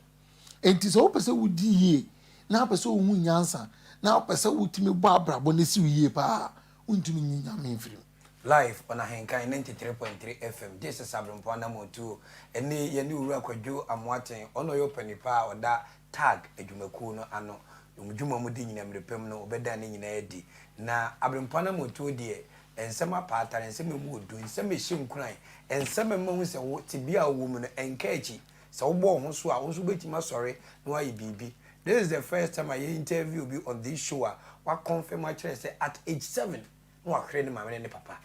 Enti sɛ wopɛ sɛ wodi yie, na wopɛ sɛ wohu nyansa, na wopɛ sɛ wotumi bɔ abrabɔ no si wo yie paa a, wontumi nyi Nyame mfiri mu. Live on Ahenkan 93.3 FM, this is Abrempong Anamontuo. Ɛnnɛ yi yɛne Owura Kwadwo Amoaten, ɔno na ɔyɛ ɔpanin pa a ɔda tag adwumakuo no ano. Wɔn dwuma a wɔdi nyinaa mmerɛ pa mu no wɔbɛda ne nyinaa adi. Na Abrempong Anamontuo deɛ, nsɛm apaatare, nsɛm a ɛmu wɔ du, nsɛm a ɛhyɛ nkuran, nsɛm a ɛma wohu sɛ wo tebea a wowɔ mu no ɛnka akyi. Sɛ wobɔ wo ho so a, wo nso wobɛtumi asɔre na woayɛ biribi. This is the first time a yɛ interview obi on this show a wa confirm akyerɛ sɛ at age seven na wahwere ne maame ne ne papa.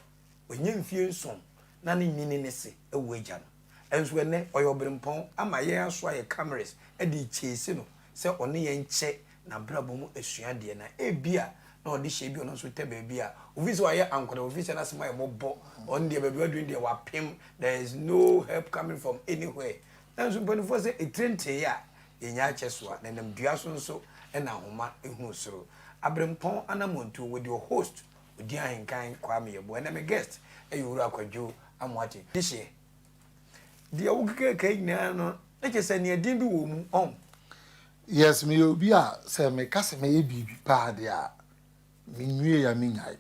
Wanya mfie nson na ne nyini ne se awu agya no. Nso ɛnnɛ ɔyɛ ɔberempɔn ama yɛn asoa yɛn cameras de rekyase no sɛ ɔne yɛn nkyɛ n'abrabɔ mu asuadeɛ na ebia na ɔde hyɛ ebia ɔno nso tɛ baabi a ofi sɛ wayɛ ankoraa ofi sɛ n'asɛm ayɛ mmɔbɔ ɔno deɛ baabi waduru deɛ wapem there is no help coming from anywhere. Nanso mpanimfoɔ sɛ etire ntee a yɛnya akyɛ so a na ɛnam dua so nso na ahoma hunu soro. Aberempɔn anammɔntuo with your host Odi Ahenkan Kwame Yeboah. Ɛnɛ me guest yɛ Owura Kwadwo Amoakye. Dehyeɛ. Deɛ wokekaka nyinaa no na kyerɛ sɛ nea din bi wɔ mu ɔn. Yes, meyɛ obi a sɛ meka sɛ mɛyɛ biribi paa deɛ a, menwie a menyae.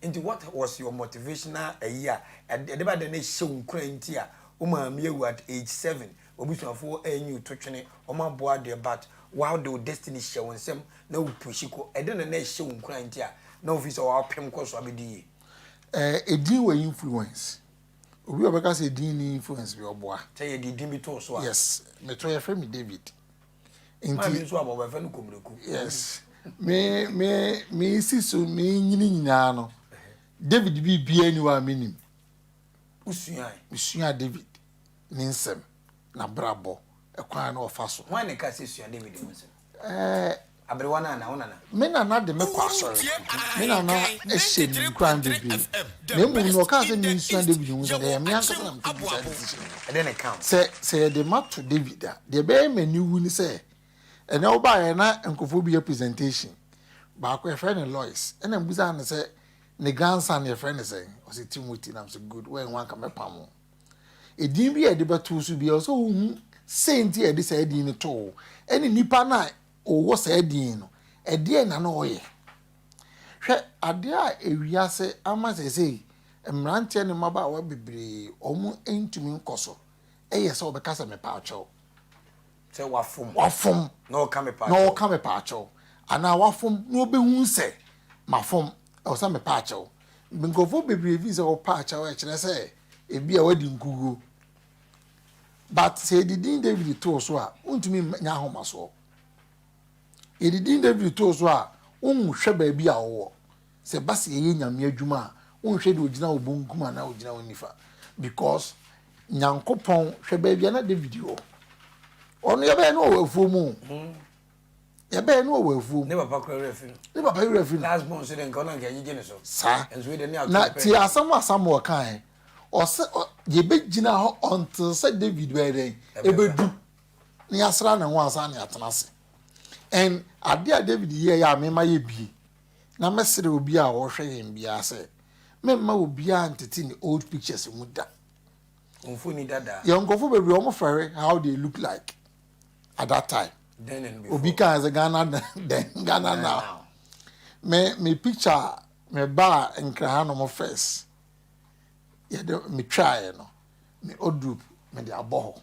Nti what was your motivational ayi a ɛde ba dɛn na ɛhyɛ wo nkuran nti a wo maame awu at age seven, w'abusuafoɔ anyi wo to twene, wɔn aboa deɛ but wode wo destiny hyɛ wo nsam na wo pushi kɔ, ɛdɛn na na ɛhyɛ wo nkuran nti a na wo feel sɛ wapem kɔ so abɛdi yie? Eh, edin wɔ influence. Obi a ɔbɛka sɛ edin ni influence bi ɔboa. Sɛ yɛde edin bi to so a. Yes, meto yɛfrɛ me David. Nti. Maame nso aba wɔbɛfrɛ no Komreku. Yes, me me me si so me nyini nyinaa no, David bi biara ni hɔ a menim. Wosuae? Mesua David ne nsɛm, n'abrabɔ, ɛkwan a na ɔfa so. Hwan na ɛkaa sɛ sua David ho nsɛm? Ɛɛ. Aberewa no anaa wo nana? Me nana de me kɔ asɔre. Me nana hyɛ me nkuran bebree. Na mmom no, ɔkaa sɛ mensua David ho nsɛm. Ɛyɛ me ankasa na metake saa decision no. Ɛdɛn na ɛka wo? Sɛ sɛ yɛde ma to David a, deɛ ɛbɛyɛ m'ani wu ne sɛ, ɛnnɛ wobaeɛ na nkurɔfoɔ bi yɛ presentation. Baako yɛfrɛ no Lois. Ɛna mebisaa no sɛ ne grandson yɛfrɛ no sɛn? Ɔse Timothy. Na mese good, woanhu anka mɛpam wo. Edin bi a yɛde bɛto wo so biara, ɛwɔ sɛ wohu sɛ nti a yɛde saa edin no too wo, ɛne nipa no a ɔwɔ saa edin no, ɛdeɛn na na ɔyɛ. Hwɛ adeɛ a ewiase ama seesei mmeranteɛ ne mmabaawa bebree wɔn ntumi nkɔ so yɛ sɛ wɔbɛka sɛ mepaakyɛw. Sɛ wafom. Wafom. Na ɔka mepaakyɛw. Na ɔka mepaakyɛw. Anaa wafom na ɔbɛhu sɛ mafom, ɛwɔ sɛ mepaakyɛw. Nkurɔfoɔ bebree fi sɛ wɔpaakyɛw a ɛkyerɛ sɛ ebi a wadi nkuguo. But sɛ yɛde din David too so a, wontumi nya ahomasoɔ. Yɛde din David too so a, wonhwɛ baabi a wowɔ. Sɛ ɛba sɛ yɛyɛ Nyame adwuma a, wonhwɛ deɛ ogyina wo bonkum anaa ogyina wo nifa. Because Nyankopɔn, hwɛ baabi a na David wɔ. Ɔno yɛbɛyɛ no wɔ afuo mu. Yɛbɛyɛ no wɔ afuo mu. Ne papa kura werɛ fi no. Ne papa werɛ fi no. Last born so de nka ɔno anka yɛgyegye ne so. Saa. Nso wei de ne ato Na pɛ. tie asɛm a Samuel kaeɛ. Ɔse yɛbɛgyina hɔ until sɛ David bɛyɛ dɛn? Ɛbɛdu. Na yɛasra ne ho ansa na yɛatena ase. And adeɛ a David yɛeɛ a mema yɛ bie, na mɛsrɛ obi a ɔhwɛ yɛn biara sɛ, memma obiara ntete ne old pictures mu da. Mfoni dada. Yɛn nkurɔfoɔ bebree wɔn fɛre how they look like at that time. Then and before. Obi kan sɛ Ghana then Ghana now. Me me picture a me baa Nkran ha nom first yɛde me twaeɛ no me wardrobe me de abɔ hɔ.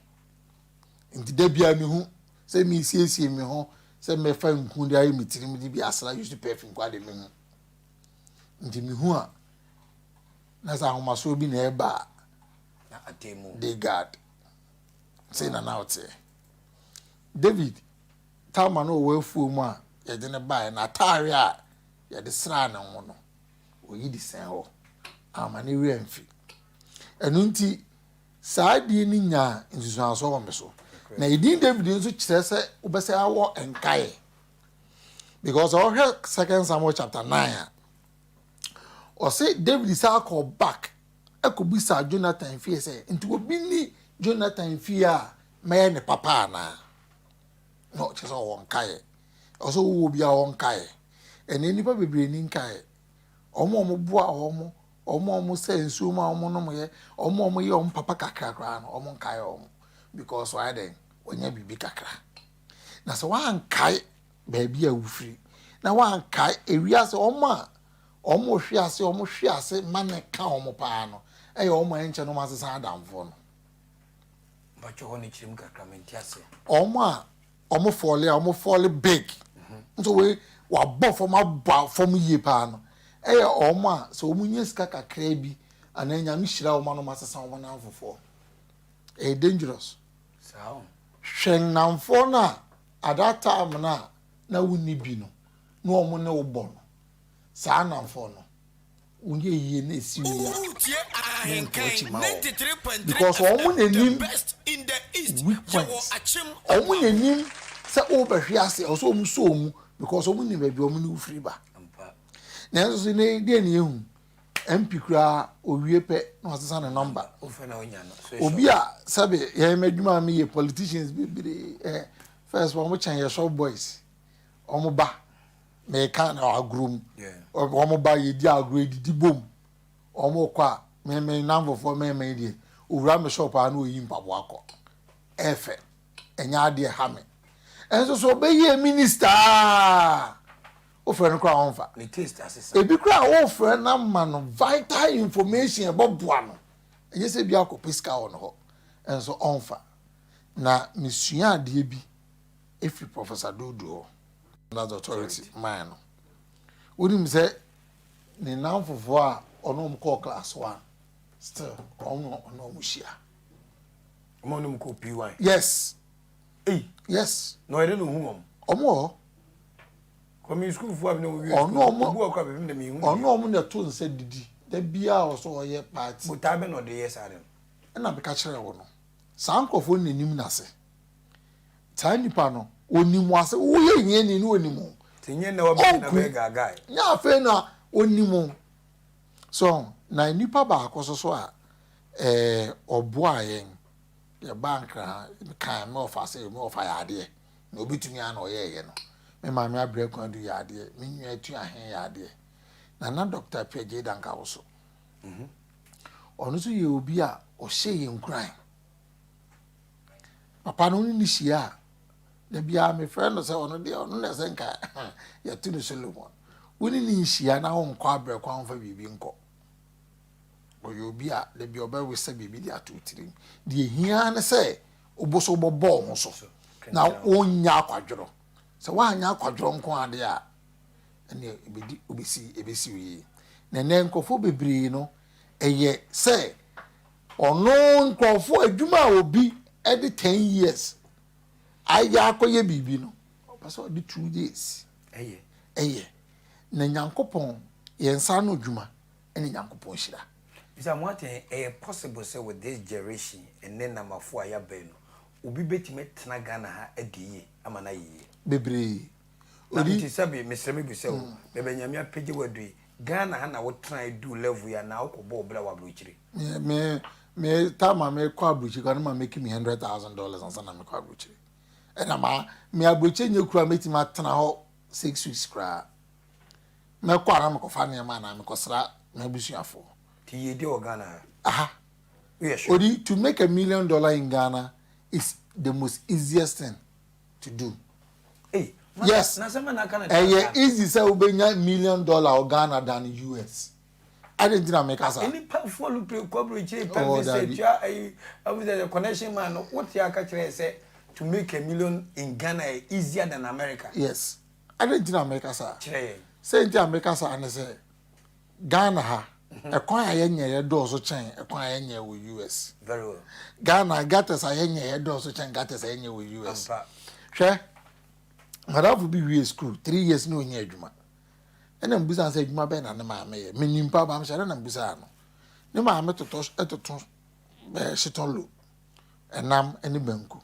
Nti da biara me hu sɛ me siesie me ho sɛ mɛfa nku de ayɛ me tirim de bi asra use perfume kwa de me hu. Nti me hu a na sɛ ahomasoɔ bi na ɛba a Na atemmu. Dey guard. Sei na na ɔteɛ. David, Talma no ɔwɔ afuo mu a yɛde no baeɛ, n'ataare a yɛde sraa ne ho no, ɔyi de sɛn hɔ. Amma ne werɛ amfi. Ɛno nti, saa din no nyaa nsusuansoɔ wɔ me so. Na edin David nso kyerɛ sɛ wobɛsɛ awɔ nkaeɛ. Because ɔhwɛ Second Samuel chapter 9 a, ɔse David san kɔɔ back ɛkɔbisaa Jonathan fie sɛ, nti obi ni Jonathan fie a, mɛyɛ ne papa anaa? Na ɔkyerɛ sɛ ɔwɔ nkaeɛ. Ɛwɔ sɛ wowɔ obi a ɔwɔ nkaeɛ. Ɛnnɛ nnipa bebree nni nkaeɛ. Wɔn a wɔboa wɔn, wɔn a wɔsɛ nsuo ma wɔnomyɛ, wɔn a wɔyɛ wɔn papa kakra koraa no, wɔnkae wɔn because wɔayɛ dɛn? Wɔanya biribi kakra. Na sɛ woankae baabi a wofiri, na woankae ewiase wɔn a wɔhwe ase, wɔhwe ase ma no ka wɔn paa no, ɛyɛ wɔn a ɛnkyɛ na wɔasesa adamfoɔ no. Mpakyɛ hɔ no kyerɛ mu kakra mente aseɛ. Wɔn a wɔn fɔle a wɔn fɔle big nso wei wabɔ fam abɔ fam yie paa no ɛyɛ wɔn a sɛ wɔn nya sika kakra bi anaa Nyame hyira wɔn a na wɔn asesa wɔn nnamfofoɔ. Ɛyɛ dangerous. Saa o. Hwɛ nnamfoɔ no a at that time no a na wonni bi no na wɔn ne wo bɔ no saa nnamfoɔ no. Wonyɛ yie na esi wie a mentoa akyi ma wɔn because wɔn na nim weak points, wɔn na nim sɛ wobɛhwe ase, ɛwɔ sɛ wɔn sɔ wɔn mu because wɔn nim baabi wɔn ne wo firi ba. Nanso so ne deɛ ne ehu MP koraa owie pɛ na wasesa ne number. Obi a sɛbe yɛn adwuma a meyɛ politicians bebree eh, first wɔn kyɛn yɛ shop boys wɔn ba. Meka no agorɔ mu. Wɔn ba yɛdi agorɔ yɛdidi bom. Wɔn kɔ a me me nnamfofoɔ mmarima yi deɛ owura me shop a na oyi mpaboa kɔ. Ɛfɛ ɛnyɛ adeɛ ɛha me. Ɛnso so ɔbɛyɛ minister a wofrɛ no koraa ɔnfa. Ne taste asesa. Ebi koraa wofrɛ no ama no vital information ɛbɛboa no. Ɛnyɛ sɛ bi akɔpɛ sika wɔ no hɔ nso ɔnfa. Na mesua adeɛ bi ɛfiri Professor Dodu hɔ. Standards Authority man no. Wonim sɛ ne nnamfofoɔ a ɔne wɔn kɔɔ class one still wɔn na ɔne wɔn hyia. Wɔn a ɔne wɔn kɔɔ P1. Yes. Ei. Yes. Na ɔyɛ dɛ na ohun wɔn. Wɔn wɔ hɔ. Kɔmi sukuufoɔ a mi na wɔn wie sukuu obi wɔ kora baabi na mi hu. Ɔne wɔn na ɛto nsa didi da biara wɔ so ɔyɛ party. Botae bɛ na ɔde yɛ saa de no. Ɛna meka kyerɛ wo no saa nkurɔfoɔ no na nim n'ase. Saa nipa no, onim wo ase. Woyɛ hiani no onim wo. Ɔnku. Nyɛ afei na onim wo. So, na nipa baako so so a, ɛɛ, ɔboaa yɛn. Yɛbaa Nkran ha, mekaa me ɔfa sɛ, me ɔfa yɛ adeɛ. Na obetumi a na ɔyɛɛyɛ no. Me maame Abrɛ Kwadu yɛ adeɛ. Me nua Atuahe yɛ adeɛ. Na na Dɔkta Appiah Gyei Dankawoso. Ɔno nso yɛ obi a ɔhyɛ yɛn nkuran. Papa no ne no hyia a, da biara mefrɛ no sɛ ɔno deɛ ɔno na ɛsɛ nka yɛto no Solomon. Wo ne no nhyia na wonkɔ abrɛ kwan mfa biribi nkɔ. Ɔyɛ obi a da bi ɔbɛwesa biribi de ato wo tirim. Deɛ ehia ne sɛ wo so wobɛbɔ wo ho so na wonyɛ akwadworɔ. Sɛ woanyɛ akwadworɔ nko ara deɛ a, ɛnneɛ ɛbɛdi wobɛsi ɛbɛsi wo yie. Na ɛnnɛ nkurɔfoɔ bebree no, ɛyɛ sɛ Ɔno nkurɔfoɔ adwuma a obi de ten years ayɛ akɔyɛ biribi no, ɔpɛ sɛ ɔde 2 days ɛyɛ. Ɛyɛ. Na Nyankopɔn, yɛn nsa ano adwuma ɛne Nyankopɔn hyira. Mr. Amoateng, ɛyɛ possible sɛ with this generation, ɛnnɛ namafo a yɛaba yi no, obi bɛtumi atena Ghana ha adi yie ama no ayɛ yie? Bebree. Na nti sɛbe mesrɛ me bisa o, baabi a Nyame apagya wo adu yi, Ghana ha na wotenae duu level yi anaa wokɔbɔɔ wo bra wɔ aburokyire? Me me me time a mekɔ aburokyire koraa no ma make me $100,000 ansa na mekɔ aburokyire. Ɛna ma me aburokyire nyɛ kura mɛtumi atena hɔ 6 weeks koraa. Mɛkɔ a na mekɔfa nneɛma anaa mekɔsra m'abusuafoɔ. Nti yiedie wɔ Ghana ha? Aha. Woyɛ sure? Odi, to make $1 million in Ghana is the most easiest thing to do. Ei, Yes. na sɛ ma na aka no Ɛyɛ easy sɛ wobɛnya million dollar wɔ Ghana than US. Adi nti na meka saa. Nipa foɔ no pere kɔ aburokyire pɛ Oh, visa dabi. tua ayi abu sɛ connection man no wote aka kyerɛ sɛ to make a million in Ghana yɛ easier than America. Yes. Adi nti na meka saa. Kyerɛ yɛn. Sɛ nti a meka saa ne sɛ Ghana ha ɛkwan a yɛnyɛ yɛ dɔɔso kyɛn ɛkwan a yɛnyɛ wɔ US. Very well. Ghana gutters a yɛnyɛ yɛ dɔɔso kyɛn gutters a yɛnyɛ wɔ US. Ampa. Hwɛ, madamfo bi wie school 3 years na ɔnyɛ adwuma. Ɛna mbusa sɛ adwuma bɛn na ne maame yɛ. Menim pa ba mehyɛ na mbusa no. Ne maame totɔ ɛtoto ɛɛ shitɔlo ɛnam ɛne banku.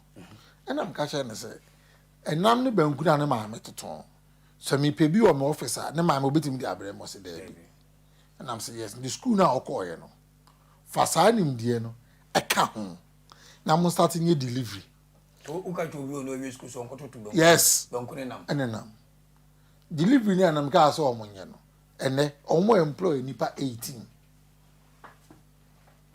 Ɛna meka kyerɛ no sɛ ɛnam ne banku na ne maame toto. Sɛ mepɛ bi wɔ me office a ne maame obetumi de abrɛ me, ɔsɛ daabi. Ɛnam sɛ yes, ne school no a ɔkɔɔyɛ no fa saa nimdeɛ no ɛka ho. Na mo start nyɛ delivery. Woka kyerɛ obi a ɔno awie sukuu sɛ ɔnkɔtoto banku. Yes. Banku ne nam. Ɛne nam. Delivery ne anam kaa sɛ wɔn nyɛ no. Ɛnɛ wɔn employ nipa 18.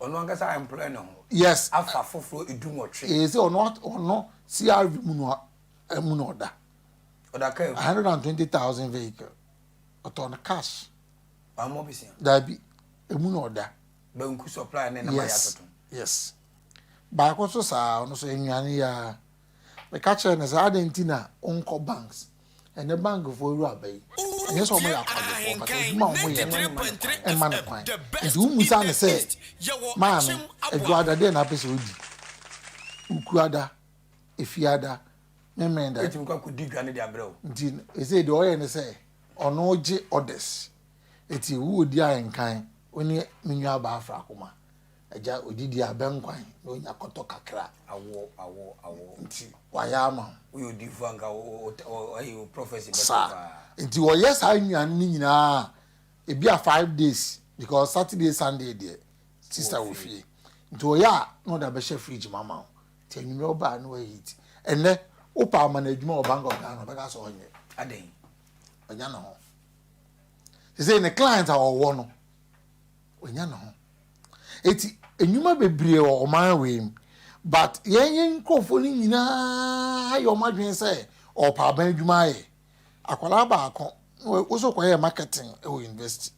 Ɔno ankasa employ ne ho. Yes. Afa foforɔ 18. Ee sɛ ɔno ɔno CRV mu no mu na ɔda. Ɔda kaa mu. 120,000 vehicle. Ɔtɔ no cash. Wammɔ besia. Dabi. Emu na ɔda. Banku supply ne nam ayɛ atoto. Yes. Baako nso saa, ɔno nso nnuane yi ara. Meka kyerɛɛ no sɛ adɛn nti na wonkɔ banks? Ɛnnɛ bankfoɔ awura aba yi, ɛnyɛ sɛ wɔyɛ akwadwofoɔ but adwuma a wɔyɛ no mma no kwan. Nti wommisa no sɛ, maame, Adwoada deɛn na wopɛ sɛ wodi? Wukuada, Efiada, Memeneda. Wobɛtumi kɔ akɔdi dwa no de abrɛ wo. Nti ɛsei deɛ ɔyɛ ne sɛ ɔno gye orders. Nti wo ɔdi ahenkan, wo ne me nuabaa Afrakoma. Agya odidi a bɛnkwan na onya kɔtɔ kakra. Awoɔ awoɔ awoɔ. Nti wayɛ ama wo. Woyɛ odiyifoɔ a nka wo wo ayi wo prophecy bɛto Saa. paa. Nti ɔyɛ saa nnuane no nyinaa a, ebi a 5 days because Saturday, Sunday deɛ sister Wɔ wɔ fie. fie. Nti ɔyɛ a na ɔde abɛhyɛ fridge mu ama wo. Nti anwummerɛ woba a na wayi heat. Ɛnnɛ wopɛ ama no adwuma wɔ Bank of Ghana ɔbɛka sɛ ɔnyɛ. Adɛn? Wanya ne ho. Sesei ne client a ɔwɔ no, wanya ne ho. Eti nnwuma bebree wɔ ɔman wei mu but yɛn yɛn nkurɔfoɔ no nyinaa yɛ wɔn adwene sɛ ɔpɛ aban adwuma ayɛ. Akwadaa baako wosɔ kɔyɛ marketing wɔ university.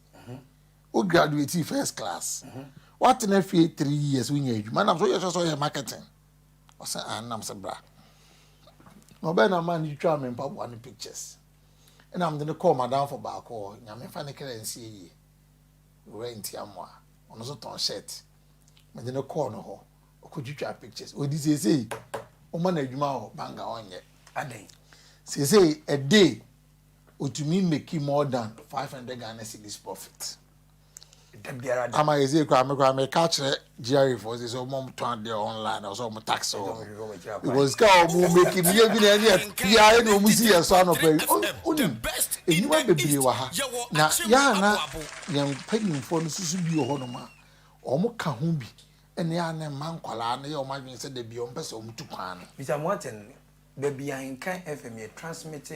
Wo graduate first class. Watena fie 3 years wonya adwuma nam so woyɛ sɛ sɛ ɔyɛ marketing. Ɔsɛ ah, nam sɛ bra. Na ɔbɛn na maa ne twitwa me mpaboa ne pictures. Ɛna mede ne kɔɔ madamfo baako hɔ. Nyame fa ne kra nsie yie. Owura Ntiamoa. Ɔno nso tɔn shirt. Mede ne kɔɔ no hɔ. Ɔkɔtwitwa pictures. Ɔdi seesei ɔma no adwuma wɔ bank a ɔnyɛ. Adɛn? Seesei a day otumi make more than 500 Ghana cedis profit. Da biara da. Ama yɛsɛ kura me kura me ka kyerɛ GRA foɔ sɛ sɛ ɔmo tɔn adeɛ online ɔsɛ ɔmo tax wɔn because sika a ɔmo make no yɛ bi na ɛne yɛ ɛna ɔmo si yɛ so anɔpɛ yi. Onim enyuma bebree wɔ ha na yɛa yɛn mpanyinfoɔ no soso bi wɔ hɔnom a ɔmo ka ho bi ɛne yɛa ne mma nkwadaa no yɛ ɔmo adwene sɛ dabi ɔmo pɛ sɛ ɔmo tu kwan no. Mr. Martin, baabi Ahenkan FM yɛ transmit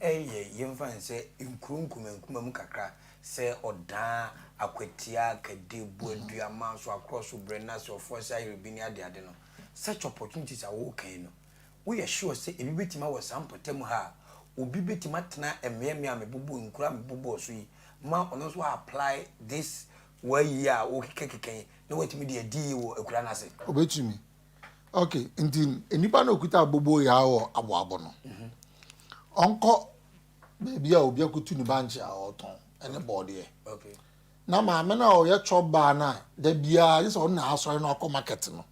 ɛyɛ yɛmfa n sɛ nkuro nkuma nkuma mu kakra sɛ Ɔdaa, Akwatia, Kade, Buadua, Manso, Akorɔ so, Brɛnase, Ɔfoase, Ayerɛbi ne adeade no. Such opportunities a wɔwɔ kan no, woyɛ sure sɛ ebi bɛtumi awɔ saa mpɔtam ha a obi bɛtumi atena mmeammea a mebobɔ nkuro a mebobɔɔ so yi ma ɔno nso apply this wayi a wɔkekakeka yi na watumi de adi yie wɔ akura no ase? Obetumi. Okay, nti nipa na okuta abobo yi wɔ aboabo no, ɔnkɔ baabi a obi akutu ne bankye a ɔretɔn ɛne bɔɔdeɛ na maame no a ɔyɛ chop bar no a da biara gye sɛ ɔno na asɔre no akɔ market no,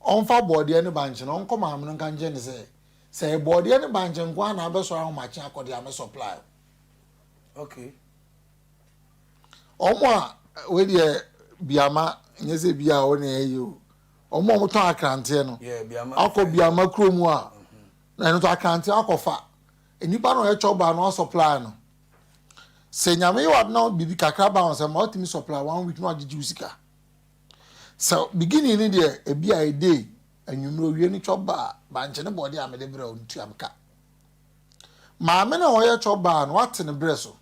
ɔmfa bɔɔdeɛ ne bankye no ɔnkɔ maame no nka nkyɛn ne sɛ sɛ bɔɔdeɛ ne bankye nko ara na abɛsɔre ahomakye akɔde ame supply. Ɔmo a wei deɛ biama nyɛ sɛ bi a ɔne ɛyɛ o, ɔmo a ɔmo tɔn akranteɛ no akɔ biama kurom a na ɛno nso akranteɛ akɔfa nipa na ɔyɛ chop bar no asupply no. Sɛ Nyame yɛ wade na biribi kakra ba wɔn sɛ ma ɔtumi supply one week na wagyegye wo sika sɛ beginning ne deɛ ebi a ɛde anwummerɛ owie ne chop bar bankye ne bɔɔde a mede brɛ wo no tua me ka. Maame na ɔyɛ chop bar no wate ne brɛ so,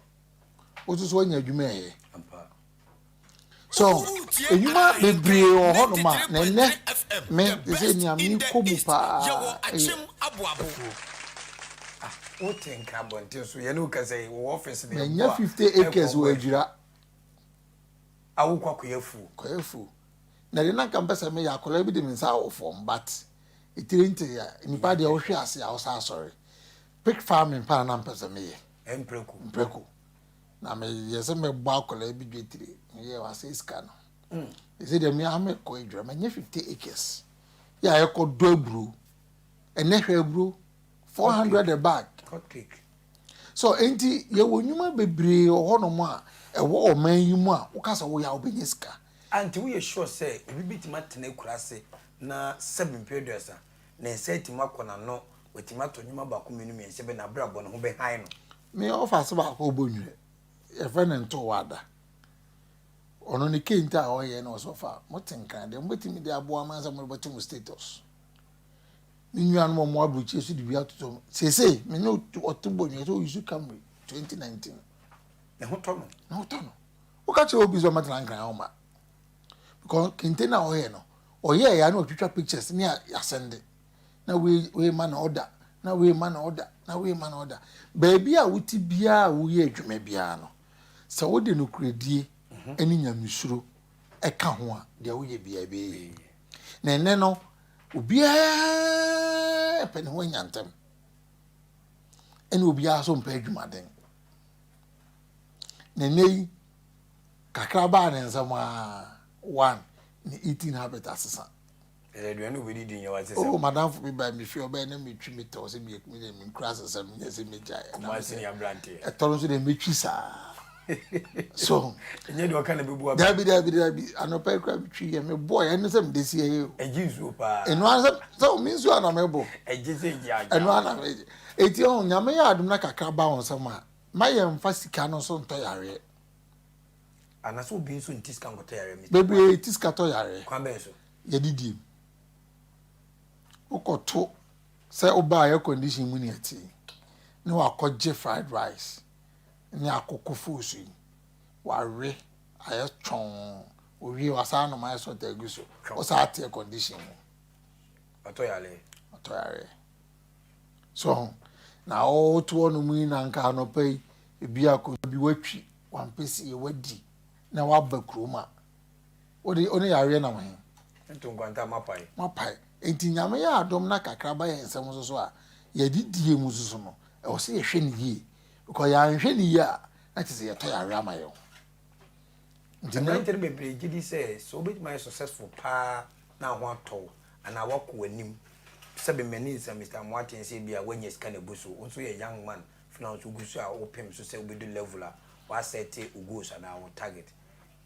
wotu so wanya adwuma ɛyɛ so edwuma bebree wɔ hɔnom a na ɛnɛ me te sɛ nea mekɔ mu paa ɛyɛ afuo. Wote Nkra abɔnten so yɛne wo kasa yi wɔ office ne manya 50 acres wɔ Adwira. Awokɔ akɔyɛ afuo. Kɔyɛ afuo na de nanka mpɛ sɛ meyɛ akwadaa bi de me nsa wɔ fam but etiri nte a nipa deɛ wohwe ase a wosa asɔre. Pig farming paa na mpɛ sɛ meyɛ. Mprako. Mprako na meyɛ sɛ mɛbɔ akwadaa bi dwetire meyɛ wasɛ sika no ɛsɛ deɛ mea mekɔ Adwira manya 50 acres yɛ a yɛkɔ dɔ aburo. Ɛnɛ hwɛ aburo 400 a bag. Hot cake. So nti yɛwɔ nnwuma bebree wɔ hɔnom a ɛwɔ ɔman yi mu a woka sɛ woyɛ a wobɛnya sika. Anti woyɛ sure sɛ obi bɛtumi atena akura ase na sɛbe mpɛ 30 ne nsa atumi akɔ n'ano, watumi atɔ nnwuma baako, mmienu, mmiɛnsa bi na abrabɔ ne ho bɛhan no? Me ɔfa ase baako ɔbɔ nwura yɛfrɛ no Ntowada. Ɔno ne kente a ɔyɛ na ɔsɛ ɔfa mote nkran deɛ mobɛtumi de aboa ma sɛ mode bɛto mo status. Me nuanom a wɔwɔ aburokyire so de bi atoto mu. Seesei me ne ɔte bɔ nua sɛ ɔyi so Camry 2019. Ne ho tɔ no. Ne ho tɔ no. Woka kyerɛ obi sɛ ɔmɛtena nkran a ɔma. Because kente no a ɔyɛ no, ɔyɛɛ ya na ɔtwitwa pictures ne asɛnde. Na wei wei ma na ɔda, na wei ma na ɔda, na wei ma na ɔda. Baabi a wote biara a woyɛ adwuma biara no, sɛ wode nokorɛdie ne nyamesuro ka ho a, deɛ woyɛ biara ɛbɛyɛ yie. Na ɛnnɛ no, obiara pɛ ne ho anya ntɛm. Ɛna obiara nso mpɛ adwumaden. Na ɛnnɛ yi, kakra baa ne nsam a, one, ne eating habit asesa. Ɛyɛ aduane a obedidi nyɛ w'asesɛm. Oh, madamfo bi baa me fie, ɔbɛyɛ na metwi me tɔw sɛ meyɛ me deɛ menkura asesɛm nyɛ sɛ megyae. Kumasi ni aberanteɛ. Ɛtɔ no nso deɛ metwi saa. So. Ɛnyɛ deɛ ɔka na bɛbu aba. Dabi dabi dabi anɔpa yi koraa metwi yɛ mebɔɔ ɛno sɛ mede si ɛyɛ o. Ɛgye nsuo paa. Ɛno ara sɛ sɛ me nsuo ana mebɔ. Ɛgye sɛ ɛgye agya. Ɛno ara na megye. Eti ɔho nyame yɛ adom na kakra ba wo nsam a ma yɛmfa sika no nso ntɔ yareɛ. Anasɛ obi nso nti sika nkɔtɔ yareɛ Mister Bebree ti sika tɔ yareɛ. Kwan bɛn so? Yɛdidie mu. Wokɔto sɛ wobaa air condition mu ne ɛte yi na wakɔgye fried rice ne akoko foosu yi wawe ayɛ twɔn owie wasan anom ayɛ sɔta agu so wosan ate air condition mu. Ɔtɔ yareɛ. Ɔtɔ yareɛ. So ho na woto hɔ nom yi na nka anɔpa yi ebi akonnwa bi watwi wampɛsie wadi na waba kurom a wode wo ne yareɛ nam he? Nto nkwanta moapae. Moapae. Enti Nyame yɛ adom na kakra ba yɛn nsam nso so a, yɛadidie mu nso so no, ɛwɔ sɛ yɛhwɛ no yie. Because yɛanhwɛ no yie a, na kyerɛ sɛ yɛtɔ yareɛ ama yɛn ho. Nti Mmeranteɛ no bebree gye di sɛ, sɛ wobɛtumi ayɛ successful paa na ho atɔ wo anaa woakɔ w'anim, sɛbe m'ani nsa Mister Amoateng sɛ ebia woanya sika na abu so, wo nso woyɛ young man, afei na wo nso wogu so a wopem so sɛ wobɛdu level a woasɛte wo goals anaa wo target.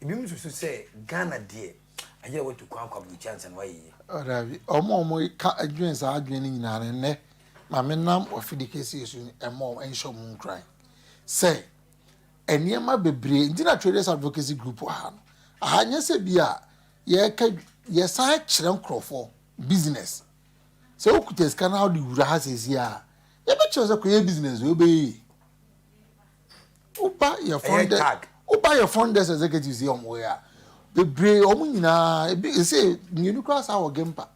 Ebinom susu sɛ Ghana deɛ, agye dɛ woatu kwan akɔ aburokyire ansa na woayɛ yie. Oh daabi, wɔn a wɔka dwen saa adwene no nyinaa no, nnɛ ma menam w'afidi kɛseɛ so mmɔ wɔn, nhyɛ wɔn nkuran sɛ nneɛma bebree nti na Traders Advocacy Group wɔ ha no. Aha nyɛ sɛ bi a yɛka yɛsan kyerɛ nkurɔfoɔ business. Sɛ wokuta sika na wode wura ha seesie a, yɛbɛkyerɛ sɛ kɔyɛ business wei wobɛyɛ yie. Woba yɛ funded woba yɛ funders executives yɛ wɔn yɛ a bebree wɔn nyinaa ebi ese mmienu koraa saa wɔ gempa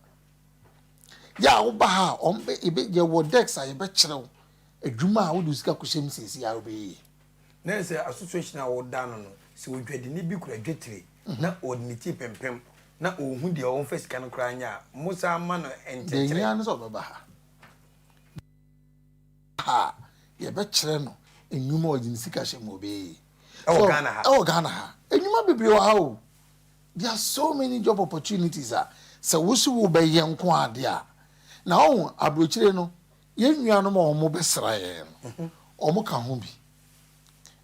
yɛ a woba ha a wɔn bɛ ebe yɛ wɔ desk a yɛbɛkyerɛ wo adwuma a wode sika kɔhyɛ mu seesie a wobɛyɛ yie. Na sɛ association a woda ano no sɛ odwadini bi kura dwetire na ɔde ne ti pempem na ɔnhu deɛ ɔmfa sika no koraa nyɛ a mo san ma no Deɛ nkyerɛkyerɛ. ehia ne sɛ ɔbɛba ha. Ha a, yɛbɛkyerɛ no nnwuma a ɔde ne sika hyɛ mu a ɔbɛyɛ yie. Ɛwɔ So, Ghana ha? Ɛwɔ Ghana ha. Nnwuma bebree wɔ ha o. There are so many job opportunities a sɛ wo se wobɛyɛ nko ara deɛ a. Na wohu, aburokyire no, yɛn nuanom a wɔbɛsra yɛn no, wɔka ho bi.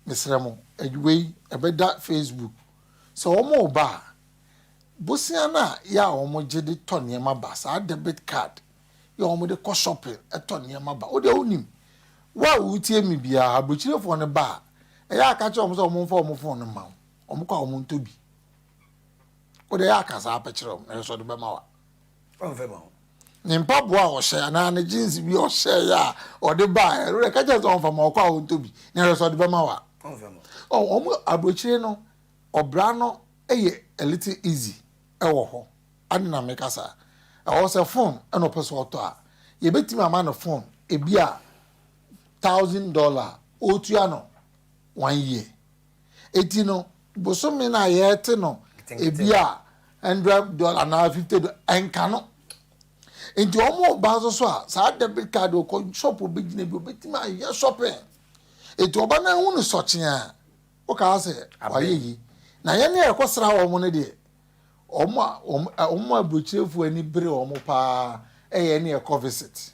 Mesrɛ mo, wei ɛbɛda Facebook. Sɛ wɔreba a, bosea no a yɛ a wɔgye de tɔ nneɛma ba, saa debit card yɛ wɔn de kɔ shopping tɔ nneɛma ba. Wo deɛ wonim, wo a wotie me biara, aburokyirefoɔ no ba a, ɛyɛ a ka kyerɛ wɔn sɛ wɔn mfa wɔn phone no mma wo, wɔn kɔ a wɔn ntɔ bi. Wo deɛ ɛyɛ a ka saa pɛ kyerɛ wɔn, na ɛsɛ ɔde bɛma wa. Ɔmfɛ ma wo. Ne mpaboa a ɔhyɛ anaa ne jeans bi a ɔhyɛ yɛ a ɔde ba a, ɛno deɛ ka kyerɛ sɛ ɔmfa ma ɔkɔ a ɔntɔ bi, na ɛsɛ ɔde bɛma wa. Ɔmfɛ ma wo. Wɔn aburokyire no, ɔbra no yɛ a little easy wɔ hɔ. Adɛn na meka saa? Ɛwɔ sɛ phone na ɔpɛ sɛ ɔtɔ a, yɛbɛtumi ama no phone ebi a $1,000 a ɔretua no one year. Eti no, bosome no a yɛrete no ebi a $100 anaa $50 ɛnka no. Nti wɔn reba nso so a, saa debit card ɔkɔ shop ɔbɛgyina bi ɔbɛtumi ayɛ shopping. Eti ɔba no ahu no sɔkye a, wokaa sɛ wayɛ yi. Na yɛn a yɛkɔsra wɔn no deɛ, Wɔn a wɔn wɔn a aburokyirefoɔ ani bere wɔn paa yɛ ɛne ɛkɔ visit.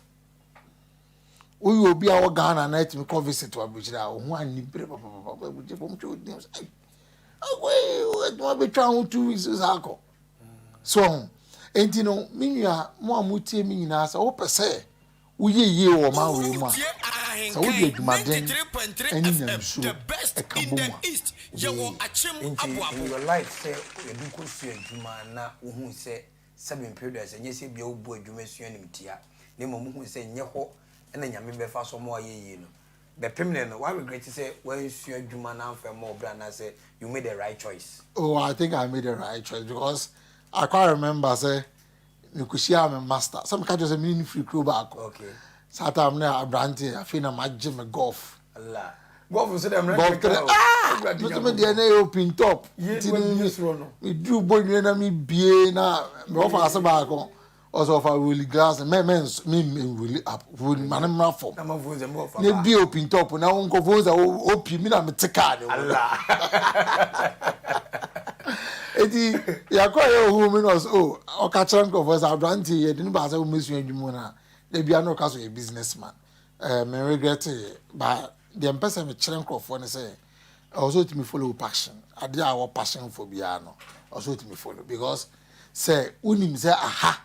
Woyɛ obi a wɔ Ghana na atumi kɔ visit wɔ aburokyire a, wɔn ani bere papapapa. Aburokyirefoɔ wɔn twɛ odi sɛ ɛy akɔ yi adwuma betwa ho 2 weeks saa akɔ. So ho enti no me nua mo a motie me nyinaa sɛ wopɛ sɛ woyɛ yie wɔ ɔman wei mu a. Sɛ wode adwumaden ne nyamesuro ka bɔ mu a, wobɛyɛ yie. Nti in your life sɛ yɛde kɔ sua adwuma na wohuu sɛ sɛbe mpere duasa nyɛ sɛ bia wobu adwuma sua animtia na mmom wohuu sɛ nyɛ hɔ na Nyame bɛfa so ama woayɛ yie no bɛpem nɛ no wa regret sɛ woansua adwuma no amfa ammɔ wo bra anaasɛ you made the right choice? Oh I think I made the right choice because I quite remember sɛ mekɔhyiaa me master sɛ meka kyerɛ sɛ mene no firi kuro baako okay. Saa time no aberanteɛ afei na magye me golf. Allah. Golf nso dɛ mmerɛ golf tere ah me me deɛ na yɛ open top nti no meduru bɔ nwie na mebie na mewɔfa ase baako ɔsɛ ɔfa rolli glass mɛ mɛ me me rolli up rolli ma ne mmra fam na bie open top na wo nkɔfo sɛ opi mi na mete kaa ne mu eti yakɔ yɛ ohun mi na ɔsɛ o ɔka kyerɛ nkurɔfoɔ sɛ aberante yɛ de ne baasa wɔn esua adwuma na ebi ano ɔka so yɛ business man ɛɛ me regret yɛ ba deɛ mpɛ sɛ mekyerɛ nkurɔfoɔ ne sɛ ɛwɔ sɛ otumi follow passion adeɛ a wɔ passion for biara no ɛwɔ sɛ otumi follow because sɛ wonim sɛ aha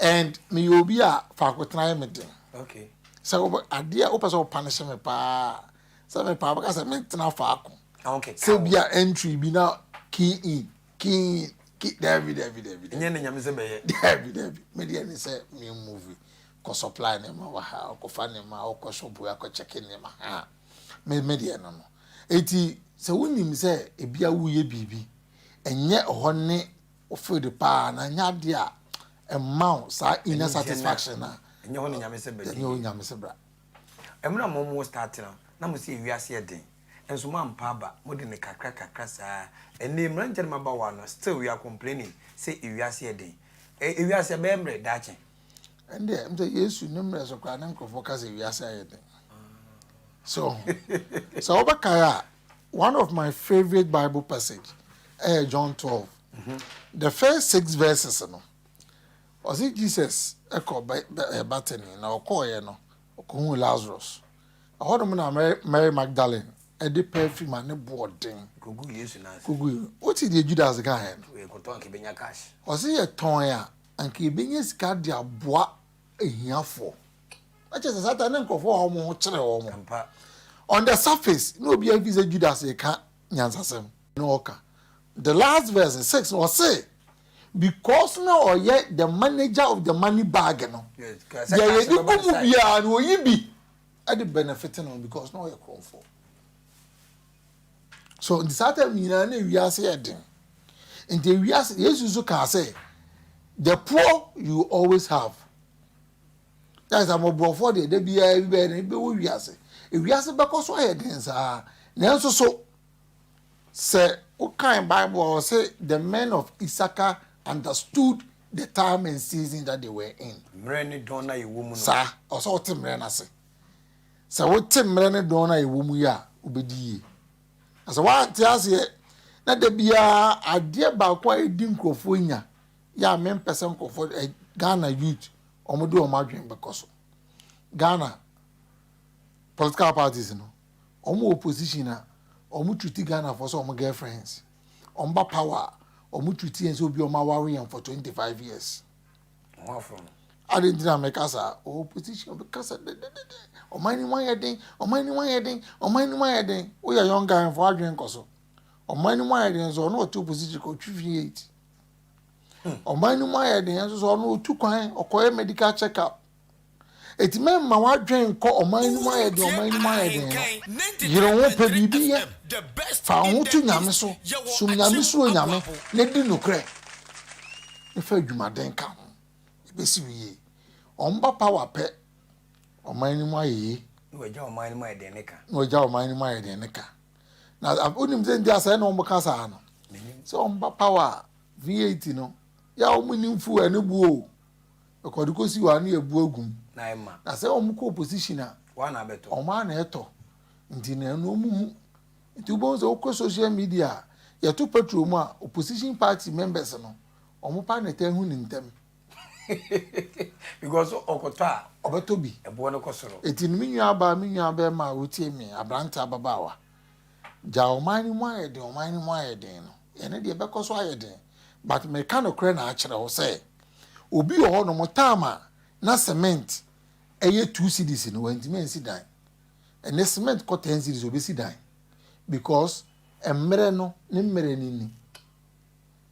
and meyɛ obi a faako tena yɛ me den okay sɛ wobɛ adeɛ a wopɛ sɛ wopanish me paa sɛ me paa bɛka sɛ mentena faako sɛ bi a entry bi na key in key in key dabi dabi dabi ɛnyɛ ne nyame sɛ bɛyɛ dabi dabi me deɛ ne sɛ me movie kɔ supply nneɛma wɔ ha ɔkɔfa nneɛma ɔkɔ shop akɔ check nneɛma ha me me deɛ no no eti sɛ wonim sɛ ebi a woyɛ biribi ɛnyɛ ɛhɔ ne wo field paa na ɛnyɛ adeɛ a ɛma wo saa inner satisfaction a ɛnyɛ hɔ ne nyame sɛ bɛdi ɛnyɛ hɔ nyame sɛ bra. Mmerɛ a mo mo start no na mo sɛ ewiase yɛ den nso mo ampa aba mo de no kakra kakra saa ɛnɛ mmeranteɛ no mmabaawa no still we are complaining sɛ ewiase yɛ den ewiase ɛbɛyɛ mmerɛ daakye. Ɛndeɛ m sɛ Yesu ne mmerɛ so koraa ne nkurɔfoɔ ka sɛ wiase ayɛ den. So sɛ wobɛkae a one of my favorite Bible passage ɛyɛ John 12 the first six verses no ɔse Jesus ɛkɔ Bethany na ɔkɔɔyɛ no ɔkɔhuu Lazarus. Ɛhɔnom na Mary Magdalene ɛde perfume a ne bo ɔden kɔgu Yesu nan ase. Kɔgu. Wote deɛ Judas kaeɛ no? Yɛkɔtɔn anka yɛbɛnya cash. Ɔse yɛtɔn a anka yɛbɛnya sika de aboa ahiafoɔ. Na kyerɛ sɛ saa time ne nkurɔfoɔ a wɔn ho kyere wɔn. Ampa. On the surface na obiara fi sɛ Judas reka nyansasɛm. Na ɔka the last verse six no ɔse because na ɔyɛ the manager of the money bag no deɛ yɛde gu mu biara no oyi bi de benefit no because na ɔyɛ korɔmfoɔ. So nti saa time nyinaa na ewiase yɛ den. Nti ewiase Yesu nso kaa sɛ the poor you always have. That is amɔborɔfoɔ deɛ da biara bi bɛyɛ den bɛwɔ wiase. Ewiase bɛkɔ so ayɛ den saa. Nanso so sɛ wokan Bible a ɔsɛ the men of Issachar understood the time and season that they were in. Mmerɛ ne dɔn na yɛwɔ mu no. Saa ɔsɛ wote mmerɛ no ase. Sɛ wote mmerɛ ne dɔn no a ɛwɔ mu yi a, wobɛdi yie. Na sɛ woante aseɛ na da biara adeɛ baako a ɛdi nkurɔfoɔ nya yɛ a mempɛ sɛ nkurɔfoɔ ɛ Ghana youth wɔn de wɔn adwene bɛkɔ so. Ghana political parties no wɔn wɔ opposition a wɔn treat Ghanafoɔ sɛ wɔn girlfriends. Wɔn ba power a wɔn treat yɛn sɛ obi a wɔn aware yɛn for 25 years. Ho aforo no. Ade nti na meka saa ɔwɔ position ɔbɛka sɛ dɛdɛdɛdɛ ɔman no mu ayɛ den ɔman no mu ayɛ den ɔman no mu ayɛ den woyɛ young guy mfa w'adwene nkɔ so ɔman no mu ayɛ den nso ɔno ɔte opposition kɔ ɔtwi V8 ɔman no mu ayɛ den nso so ɔno ɔtu kwan ɔkɔyɛ medical check up eti mɛmma w'adwene nkɔ ɔman no mu ayɛ den ɔman no mu ayɛ den no yere ho pɛ biribi yɛ fa wo ho to nyame so som nyame suro nyame na di nokorɛ ne fa adwumaden ka ho ebesi wo yie. Wɔn ba power pɛ, ɔman no mu ayɛ yie. Na wɔagya ɔman no mu ayɛ den ne ka. Na wɔagya ɔman no mu ayɛ den ne ka. Na wonim sɛ nti asɛe na wɔn ka saa no. Sɛ wɔn ba power a V8 no, yɛ a wɔn nim fuel ne bu o. Ɛkɔde kɔsi hɔ a ne yɛ bu agum. Na ɛma. Na sɛ wɔn kɔ opposition a, wɔn a na abɛtɔ. Wɔn a na ɛtɔ. Nti na ɛno wɔn hu. Nti wobɛhu sɛ wokɔ social media a, yɛto petrol mu a, opposition party members no, wɔn pa na ɛtaa hu no ntɛm. Because ɔkɔtɔ a. Ɔbɛtɔ bi. Ɛboɔ no kɔ soro. Eti no me nua baa, me nua bɛrima a wotie me, aberante ababaawa, gya ɔman no mu ayɛ den, ɔman no mu ayɛ den no, ɛno deɛ ɛbɛkɔ so ayɛ den. But meka nokorɛ na akyerɛ wo sɛ, obi wɔ hɔnom, time a na cement ɛyɛ 2 cedis no, wantumi ansi dan. Ɛnɛ cement kɔ 10 cedis, obɛsi dan because mmerɛ no ne mmerɛ no ni.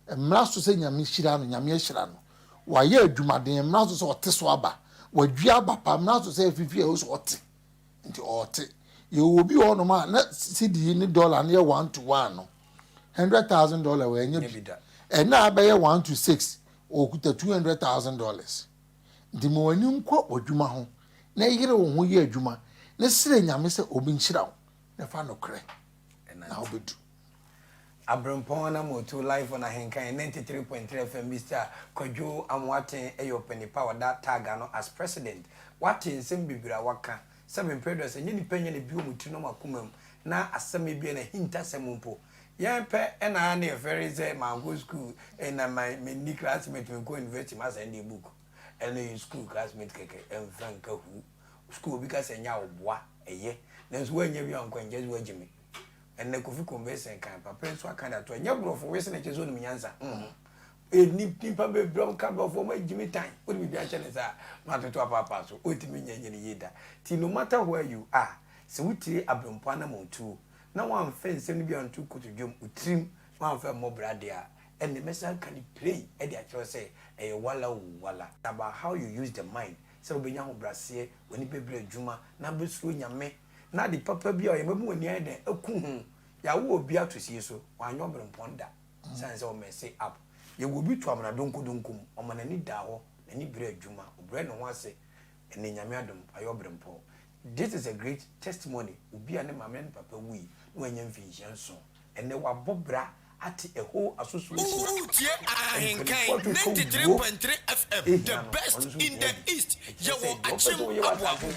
Mmara so sɛ Nyame hyira no, Nyame ahyira no, wayɛ adwumaden. Mmara so sɛ ɔte so aba, wadua aba pa. Mmara so sɛ afifi a ɛwɔ so ɔte nti ɔte. Yɛwɔ obi wɔ hɔnom a na cedi ne dollar no yɛ 1 to 1 no, $100,000 wɔanya Nyɛ bi. Bi da. Ɛna abɛyɛ 1 to 6, ɔkuta $200,000. Nti ma w'ani nkɔ w'adwuma ho na yere wo ho yɛ adwuma na srɛ Nyame sɛ obi nhyira wo na fa nokorɛ na wobɛdu. Aberempɔn na motu live on Ahenkan 93.3 FM. Mr Kwadwo Amoaten ɛyɛ ɔpanipa a ɔda tag ano as president. Wate nsɛm bebree a waka sɛ mpɛ dɔ sɛ nyɛ nipa nyɛ ne bi wɔ mu tiri no mu akoma mu na asɛm bi na hintasɛm mpo yɛn pɛ. Ɛna ne yɛfɛre sɛ mankɔ school, ɛna ma menni classmate, menkɔ university, ma sɛn de book ɛna yɛ school classmate kɛkɛ ɛmfa nka hu school. Obi ka sɛ nyɛ a ɔboa ɛyɛ, nanso woanya bi a nkɔ nkyɛ sɛ woagye me. Ɛnɛ Kofi Convention kan papa nso aka de ato ɛnyɛ borɔfo wese na kyerɛ sɛ onim nyansa. Ɛni nipa bebree ɔmo ka borɔfo, ɔmo agyimi tan wode biribi ahyɛ ne saa na atoto apaapa so, ɔtumi nyɛ ne yie da. Ti no matter where you are, sɛ wotie aberempɔ anam otuo na woamfɛ nsɛm no bi anto kotodwom wotirim na woamfɛ mmɔbra deɛ a, ɛnɛ mɛsan ka ne play ɛde akyerɛ sɛ ɛyɛ wala o wala about how you use the mind sɛ wobɛnya ahobraseɛ, w'ani bɛbrɛ adwuma na bɛsuro Nyame na ade papa bi a ɔyɛ bɛmu w'ani ayɛ dɛn aku ho. Yàwó obi ato sie so wanyɛ ɔbrɛmpɔn da san sɛ ɔmɛse up. Yɛwɔ obi to amena donkodonko mu, ɔma n'ani da hɔ, n'ani brɛ adwuma, ɔbrɛ ne ho ase. Ɛnɛ Nyame adom ayɛ ɔbrɛmpɔn. This is a great testimony. Obi a ne maame ne ne papa wui na wanya mfinhyia 7, ɛnɛ wabɔ bra ate a whole association. Wotie Ahenkan 93.3 FM, the best in the East. Yɛwɔ Akyem Aboabo.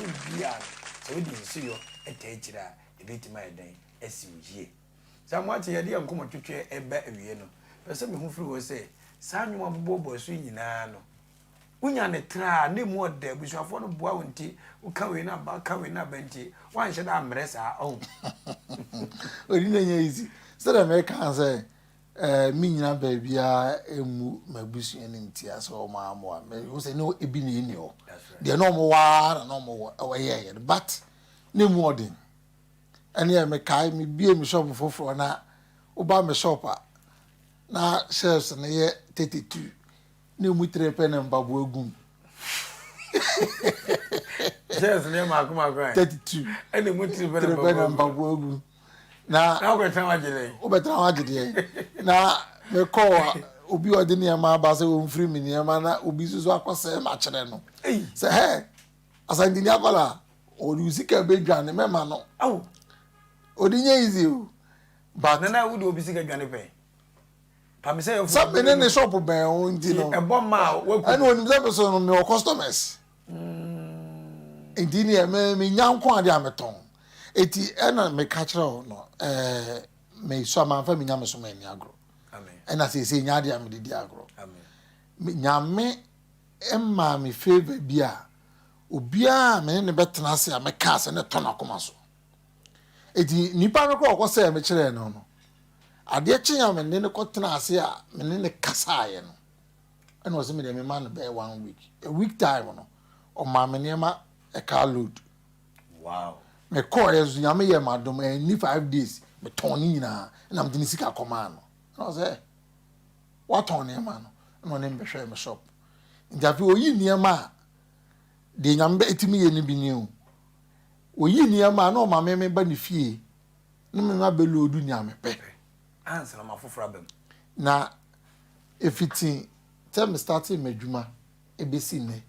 Sɛ wode nsuyɔ ɛta akyire a, ɛbɛtumi ayɛ dɛn asi wo yie. Sɛ moate yɛde yɛ nkɔmmɔ twetwe ɛba awie no, pɛ sɛ meho firi hɔ sɛ saa nnwom abobɔbɔ so yi nyinaa no, wonya ne tra a ne mu ɔda. Abusuafoɔ no boa wo nti woka wei no aba, ka wei no aba, nti woanhyɛ da ammerɛ saa ɔho. Odi na nyɛ easy sɛdeɛ mɛka sɛ me nyina baabiara emu m'abusua no ntia sɛ ɔmo amoa me wo sɛ ne ebi na ɛni hɔ deɛ na ɔmo waa na ɔmo wɔ ɛwɔ yɛyɛ no, but ne mu ɔden. Ɛne mekae mebie me shop foforɔ na woba me shop a, na shelves no yɛ 32 na emu tere pɛ na mpaboa gum. Shelves no yɛ maako maako ɛ? 32. Ɛna emu tiri pɛ tere pɛ na mpaboa gum na na wokɔtena wagye dɛn? Wobɛtena hɔ agye deɛ na mekɔɔ obi a ɔde nneɛma aba sɛ ɔmfiri me nneɛma na obi nso so akɔsɛe makyerɛ no sɛ hɛ Asantini akɔla ɔde wo sika bɛdwane mɛma no. Awo. Ɔde nyɛ easy o, but nana wode obi sika dwane pɛ pame sɛ yɛfo sɛ me ne ne shop bɛn wo nti no ɛbɔ ma a waku. Ɛna onim sɛ me so no mewɔ customers nti neɛ me menya nko ade a metɔn. Eti ɛna meka kyerɛ wo no, mesɔ mamfa menya me so ma ani agorɔ. Amen. Ɛna seesei nya ade a mede di agorɔ. Amen. Nyame maa me favour bi a obiara a me ne ne bɛtena ase a mɛka asɛ ne tɔ n'akoma so. Eti nipa no koraa ɔkɔ sɛ mekyerɛɛ no no, adeɛ kye a me ne ne kɔtena ase a me ne ne kasaeɛ no, ɛna ɔsɛ me deɛ mema no bɛyɛ one week, a week time no ɔmaa me nneɛma a car load. Mekɔɔ yɛ so Nyame yɛ m'adom, ɛnni 5 days metɔn ne nyinaa ɛna mede ne sika kɔmaa no. Ɛna ɔsɛ watɔn nneɛma no ɛna ɔne mbɛhwɛ me shop. Nti afei oyi nneɛma a deɛ Nyame bɛ etimi yɛ no bi ni o. Oyi nneɛma a na ɔma me ba ne fie na me ma bɛ load nea mepɛ. Ansa na ma foforɔ aba mu. Na efiti sɛ me start m'adwuma ebesi nnɛ,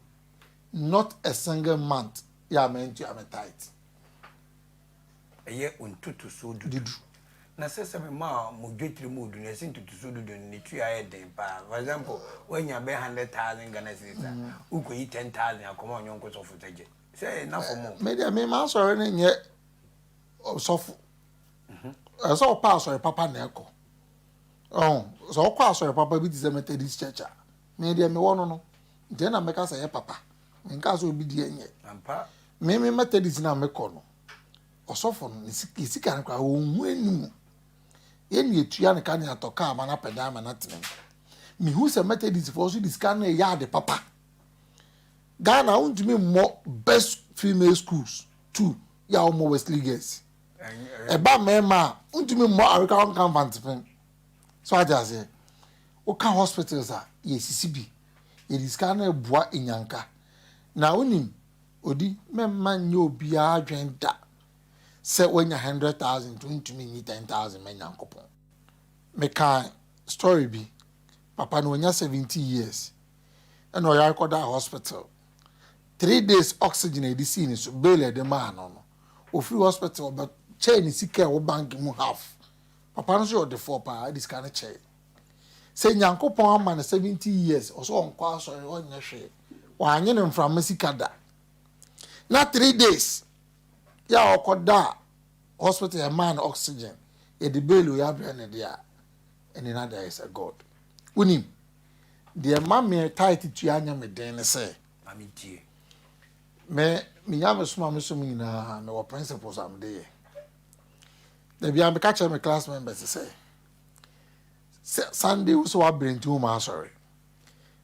not a single month yɛ a mantua me tithe. Ɛyɛ ntotosoɔ 10. 10. Na sɛ mema mo dwetire mu odu no, ɛsɛ ntotosoɔ 10 no ne tua yɛ den paa. For example, woanya bɛ 100,000 Ghana cedis a, wokɔyi 10,000 akɔma ɔnyɔnko sɔfo sɛ gye sɛ ɛyɛ nafɔ mu. Me deɛ me ma asɔre no nyɛ ɔsɔfo. Ɛsɛ ɔpa asɔre papa na ɛkɔ ɔn sɛ ɔkɔ asɔre papa bi te sɛ Methodist Church a me deɛ mewɔ no no nti ɛna mɛka sɛ ɛyɛ papa. Menka sɛ obi deɛ nyɛ. Ampa. Me Methodist na mekɔ no, ɔsɔfo no ne sika no koraa ɔnhu anim. Yɛn ne etua ne ka ne atɔ kaa ma no apɛ dan ma no atena mu. Mehu sɛ Methodist foɔ nso de sika no ɛyɛ ade papa. Ghana wontumi mmɔ best female schools two. Yɛ a wɔmmɔ Wesley Girls. Ɛba mmarima a, wontumi mmɔ Aweka wɔnka Mfantsipim. So ate aseɛ? Woka hospitals a, yɛsisi bi. Yɛde sika no reboa nyanka. Na wonim, Odi, mɛmma nyɛ obiara adwene da sɛ woanya 100,000 nti wontumi nyi 10,000 ma Nyankopɔn. Mekaa story bi, papa no wanya 70 years ɛna ɔyare kɔdaa hospital. 3 days oxygen a yɛde sii ne so, bail a yɛde maa no no, ofiri hospital ɔbɛkyɛɛ ne sika a ɛwɔ bank mu half. Papa no nso yɛ ɔdefoɔ paa, ɛde sika no kyɛe. Sɛ Nyankopɔn ama no 70 years, ɔsɛ ɔnkɔ asɔre, ɔnyɛ hwee, wanyɛ no mframa sika da. Na 3 days yɛ a ɔkɔda hospital yɛmaa no oxygen, yɛde bail oyɛ abrɛ no deɛ a, ɛne na there is a God. Wonim, deɛ ma me tithe tua anyɛ me den ne sɛ, Maame tie. Me nyame som a me som nyinaa, mewɔ principles a mede yɛ. Dabi a meka kyerɛ me class members sɛ Sunday wo sɛ wabrɛ nti wo ma asɔre.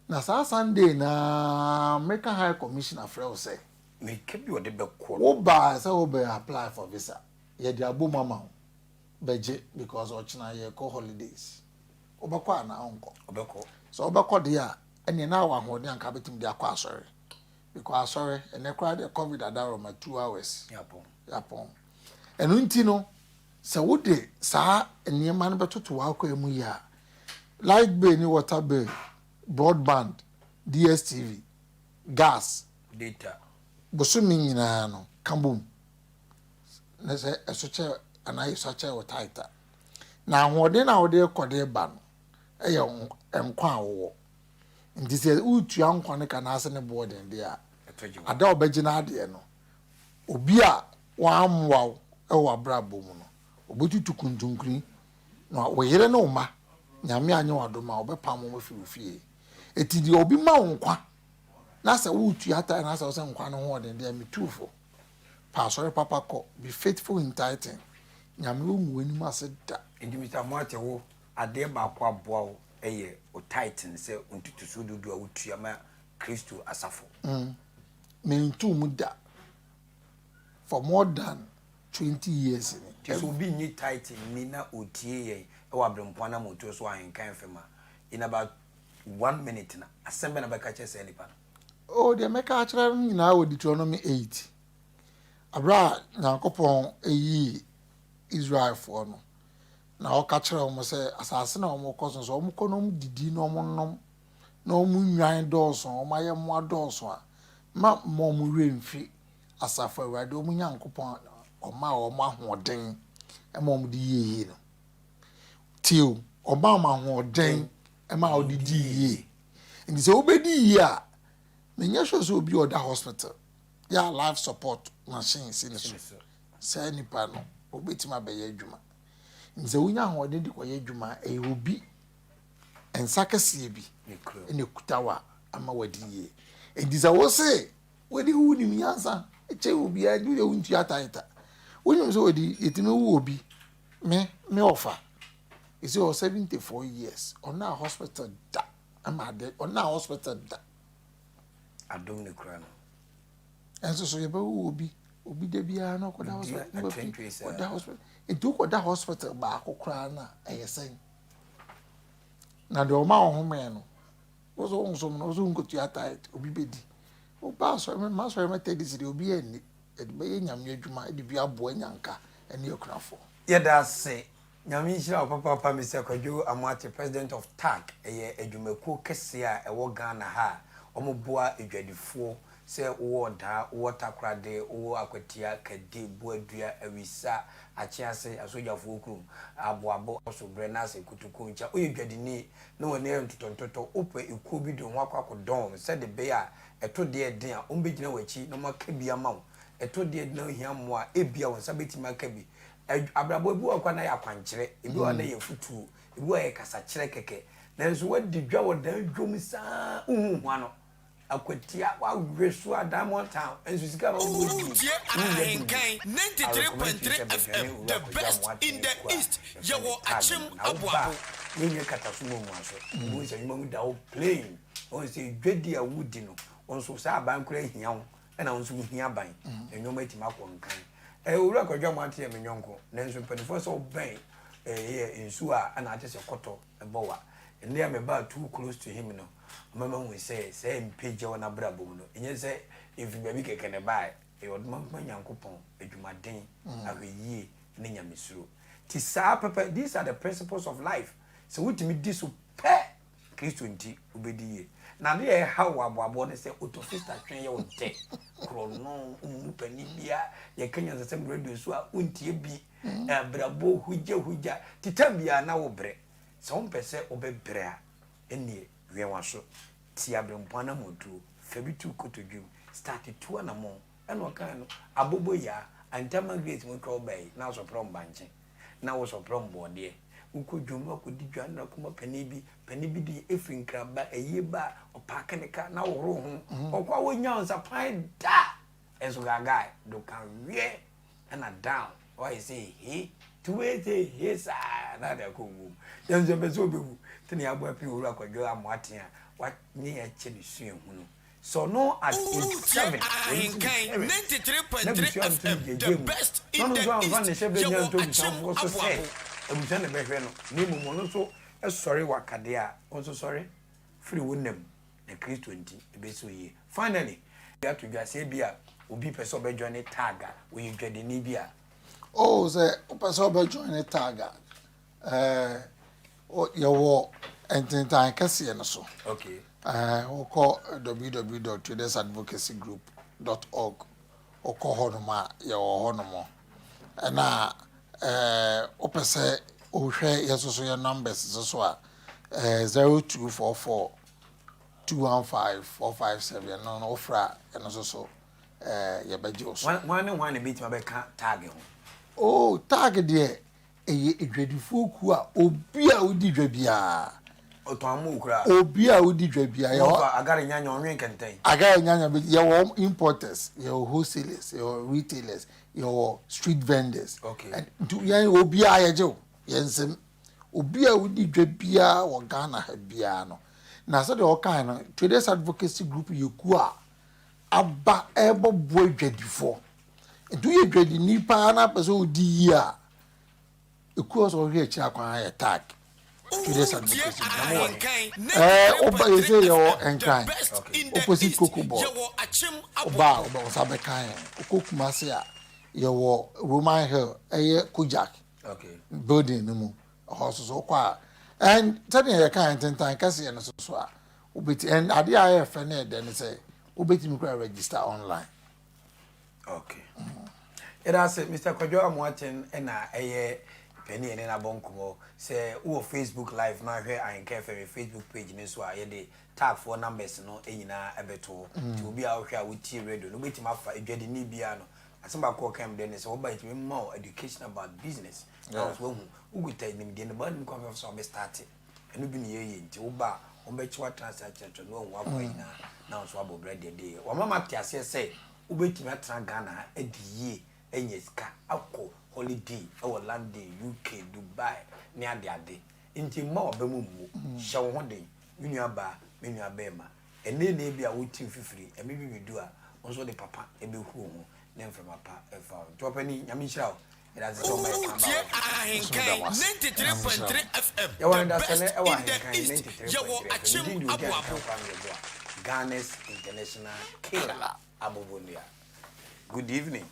Na saa Sunday na American High Commission afrɛ wo sɛ Meka bi ɔde bɛkɔ no. Wo baa sɛ wo bɛ apply for visa, yɛde abom ama wo, bɛgye because ɔkyena yɛkɔ holidays. Wobɛkɔ anaa wonkɔ? Ɔbɛkɔ. Sɛ wobɛkɔ deɛ a, ɛneɛ na awɔ ahoɔden anka bɛtumi de akɔ asɔre. Because asɔre, ɛnɛ koraa deɛ COVID adaro ma 2 hours. Yapɔn. Yapɔn. Ɛno nti no, sɛ wode saa nneɛma no bɛtoto w'akwan mu yie a, light bill ne water bill, broadband, DSTV, gas, Data. Bosome nyinaa no ka bom na sɛ ɛso kyɛ anaa yɛsua kyɛ wɔ tithe a, na ahoɔden no a wode rekɔ de ba no yɛ nkwa a wowɔ. Nti sɛ woretua nkwa no ka anaasɛ ne boɔ den deɛ a, ada a ɔbɛgye n'adeɛ no, obi a wammoa wo wɔ w'abrabɔ mu no, ɔbɛtutu kuntunkuni na wo yere ne wo mma, Nyame anyɛ wo adom a, ɔbɛpam wɔn afiri wo fie. Enti deɛ obi ma wo nkwa na sɛ woretua tithe na sɛ wo sɛ nkwa no ho ɔden deɛ, metu fo. Pa asɔre papa kɔ, be faithful in tithing. Nyame ɔngu w'anim ase da. Nti Mister Amoate wo adeɛ baako aboa wo yɛ wo tithing sɛ ntotosoɔ dudu a wotua ma Kristo asafo. Mentuu mu da for more than 20 years ni. Nti sɛ obi nnye tithing nni na ɔtie yɛn wɔ Aberempɔn anammɔntuo so Ahenkan FM a, in about one minute no, asɛm bɛn na wobɛka akyerɛ saa nipa no? Oh, deɛ mɛka akyerɛ no nyinaa wɔ Deuteronomy 8. Aberɛ a Nyankopɔn yii Israelfoɔ no, na ɔka kyerɛɛ wɔn sɛ asase no a wɔrekɔ so no, sɛ wɔkɔ na wɔdidi na wɔnom na wɔn nnwan dɔɔso, wɔn ayɛmmoa dɔɔso a, mma mma wɔn werɛ mfiri Asafo Awurade wɔn Nyankopɔn a ɔmaa wɔn ahoɔden ma wɔde yɛɛ yie no. Tie o, ɔmaa wɔn ahoɔden ma wɔde dii yie. Nti sɛ wobɛdi yie a, menyɛ sure sɛ obi a ɔda hospital yɛ a life support machine si ne so, saa nipa no, obɛtumi abɛyɛ adwuma. Nti sɛ wonya ahoɔden de kɔyɛ adwuma a, ɛyɛ obi nsa kɛseɛ bi na ɛkuta wo a ama wadi yie. Nti sɛ wo se wode wonim nyansa kyɛ obiara nti wodeɛ wontua tithe. Wonim sɛ wɔde yɛtumi wo obi, me ɔfa ɛsɛ ɔwɔ 74 years, ɔnaa hospital da ama ade, ɔnaa hospital da. Adom ne kura no. Ɛnso so yɛbɛwo obi, obi da biara na ɔkɔda hospital, na wafi ɔda hospital. Nti wokɔda hospital baako koraa no a, ɛyɛ sɛn? Na deɛ ɔma wo homee no, wo so wonsom no, wo so wonkɔtua tithe, obi bɛdi. Woba asɔre, me ma asɔre Methodist deɛ obi anni, yɛde bɛyɛ Nyame adwuma de bi aboa nyanka ne akunafoɔ. Yɛda ase. Nyame nhyira wo papaapa Mister Kwadwo Amoakye President of tag ɛyɛ adwumakuo kɛseɛ a ɛwɔ Ghana ha a wɔn boa adwadifoɔ sɛ wowɔ Ɔdaa, wowɔ Takorade, wowɔ Akwatia, Kadi, Boadua, Awisa, Akyease, Asogyafoɔ kurom, Aboabo, Sobrɛ, Nase, Kotoku, Nkyia, woyɛ dwadini na w'ani ayɛ ntotɔntotɔ, wopɛ ekuo bi de wo ho akɔ akɔdɔn wɔn sɛde bɛyɛ a ɛto deɛ ɛden a wɔbɛgyina w'akyi na wɔaka bi ama wo, ɛto deɛ ɛden na wohia mmoa a ebia wo nsa bɛtumi aka bi. Abrabɔ ebi wɔ hɔ koraa na ɛyɛ akwankyerɛ, ebi wɔ hɔ a na ɛyɛ afutuo, ebi wɔ hɔ a ɛyɛ kasakyerɛ kɛkɛ. Nanso woadi dwa wɔ dan dwom saa wonhu ho ano. Akwatia, woawe so a Diamond Town, nso sika a wowɔ die, Wotie wonnya bi nni. Ahenkan I recommend to you 93.3 sɛ bɛdwane FM, Owura the Kwadwo best Amoah in the Twene kuo a East. yɛfrɛ no Yɛwɔ Tag Akyem no. Na woba Aboabo. a, yɛnyɛ kataso muamuaso. Wobɛhu sɛ nnwuma mu da hɔ plain. Wohu sɛ dwadie a wodi no, wo nso saa aban koraa hia wo, ɛna wo nso wohia aban. Na nneɛma atumi akɔ nkan. Ɛɛ Owura Kwadwo Amoate yɛ me yɔnko, nanso mpanimfoɔ sɛ wobɛn ɛyɛ nsuo a ɛna ate sɛ kɔtɔ bɔ wa. Ɛnnɛ a mebaa too close to him no, ɔma mahu sɛ saa mpagya wɔ n'abrabɔ mu no, ɛnyɛ sɛ ɛfiri baabi kɛkɛ na ɛbaeɛ. Ɛyɛ Ɔdomankoma Nyankopɔn adwumaden, ahwɛyie ne nyamesuro. Nti saa pɛpɛ, these are the principles of life. Sɛ wotumi di so pɛ, Kristo nti, wobɛdi yie. Na adeɛ a ɛhaw wɔ aboaboɔ ne sɛ otofista twe yɛ wo dɛ. Korɔno, wommu panin biara, yɛka nyansasɛm radio so a, wontie bi. Abrabɔ hugyahugya, nti time biara na wobrɛ. Sɛ wompɛ sɛ wobɛbrɛ a, ɛnneɛ wɛn w'aso, tie aberempɔn anammɔntuo, fa bi to wo kotodwe mu, start tu anammɔn. Ɛna ɔkae no, aboboyaa, Antama Grace mu twa wo ba yi, na asɔprɛ mbankye, na wo sɔprɛ mbɔɔdeɛ. Wokɔ dwom na wakɔdi dwa na akɔma panin bi, panin bi de ɛfiri Nkran ba, ayie ba a, ɔpaake ne car na wohoro ho. Ɔkɔ a wonnya wo nsapan da! Nso gaagae, do ka wiɛ ɛna down, wayɛ sɛ he, nti wobɛyɛ sɛ he saa na ade akɔ wuo mu. Yɛn nso yɛmpɛ sɛ wobɛwu, nti na yɛabɔ apini Owura Kwadwo Amoaten a wanye yɛn akyɛ ne suahunu. Sɛ ɔno at age 7, wɔyi si ne parents n'abusua nto no gyagya mu, na ɔno nso amfa ne hyɛberɛ nnya nto abusuafoɔ so sɛ abusua na ɛbɛhwɛ no, na mmom ɔno nso sɔre wɔ akadeɛ a, wo nso sɔre firi wo nna mu, na Kristo nti ɛbɛsi wo yie. Finally, ato dwa sɛ ebia obi pɛ sɛ ɔbɛ joine tag a, ɔyɛ dwadini bi a. Oh, sɛ wopɛ sɛ wobɛ joine tag a, ɛɛ, yɛwɔ ntentan kɛseɛ no so. Okay. Ɛɛ, wokɔ www.tradersadvocacygroup.org wokɔ hɔnom a, yɛwɔ hɔnom. Ɛna ɛɛ, wopɛ sɛ wohwɛ yɛn nso so yɛn numbers nso so a, ɛɛ, 0244 215 457 ɛno no wofrɛ a, ɛno nso so ɛɛ, yɛbɛgye wo so. Hwan ne hwan na ebetumi abɛka tag ho? Oh, tag deɛ ɛyɛ adwadifoɔ kuo a obi a wodi dwa biara. Ɔtɔn amu koraa. Obi a wodi dwa biara. Yɛwɔ agare nyanya ɔnwen kɛntɛn. Agare nyanya bi yɛwɔ importers, yɛwɔ wholesalers, yɛwɔ retailers, yɛwɔ street vendors. Okay. Nti yɛn obiara yɛgye wo yɛn nsam. Obi a wodi dwa biara wɔ Ghana ha biara no. Na sɛdeɛ ɔkae no, Traders Advocacy Group yɛ kuo a aba ɛrebɛboa adwadifoɔ. Nti woyɛ dwadini paa na apɛ sɛ wodi yie a, ekuo a ɔsɛ ɔhwɛ akyiri akwan ayɛ tag. Traders Advocacy Group. Ɛɛ woba yɛ sɛ yɛwɔ Nkran opposite Cocoa Board. Woba a wobɛ wo nsa bɛka yɛn. Wokɔ Kumasi a yɛwɔ Roman Hill ɛyɛ Kojak building no mu. Ɛhɔ nso so wokɔ a and sɛdeɛ yɛka ntentan kɛseɛ no so so a wobɛti and adeɛ a ɛyɛ fɛ ne ɛdɛ ne sɛ wobɛtumi koraa register online. Okay. Yɛda ase Mr. Kwadwo Amoaten na ɛyɛ panin yɛne no abɔ nkɔmmɔ. Sɛ wowɔ Facebook live na ahwɛ Ahenka FM Facebook page no so a yɛde tagfoɔ numbers no nyinaa ɛbɛto hɔ. Nti obi a wohwɛ a wotie radio no wobɛtumi afa adwadini biara no. Asɛm baako a ɔka mu dɛ ne sɛ wɔba yɛtumi ma wo education about business. Na wo nso woahu wokuta nimdeɛ no ba nim kwan fɛfɛ so a wobɛstarte. Ɛno bi ne yɛyɛ nti woba a wɔbɛkye wo atena ase akyerɛkyerɛ na woahu w'akwan nyinaa na wo nso woabɔ bra deɛ deɛ yɛ. Wama mate aseɛ sɛ wobɛtumi atena Ghana ha adi yie anya sika akɔ holiday wɔ London, UK, Dubai ne adeade. Nti mma w'aba mu mmu. Hyɛ wo ho den me nua baa, me nua bɛɛma. Ɛnnɛ na ebia wote mfifiri, ɛme bi bɛdu a wo nso wode papa bɛhu wo ho ne mframa pa afa wo. Nti ɔpanin, Nyame nhyira wo. Yɛda ase sɛ woma yɛ kwan ba wo Nso meda mo ase. Nyame nhyira mo. Yɛwɔ no dasɛnɛ ɛwɔ Ahenkan 93.3 FM. Me din de Odi Ahenkan Kwame Yeboah, Ghana's International Killer Abobonua. Good evening.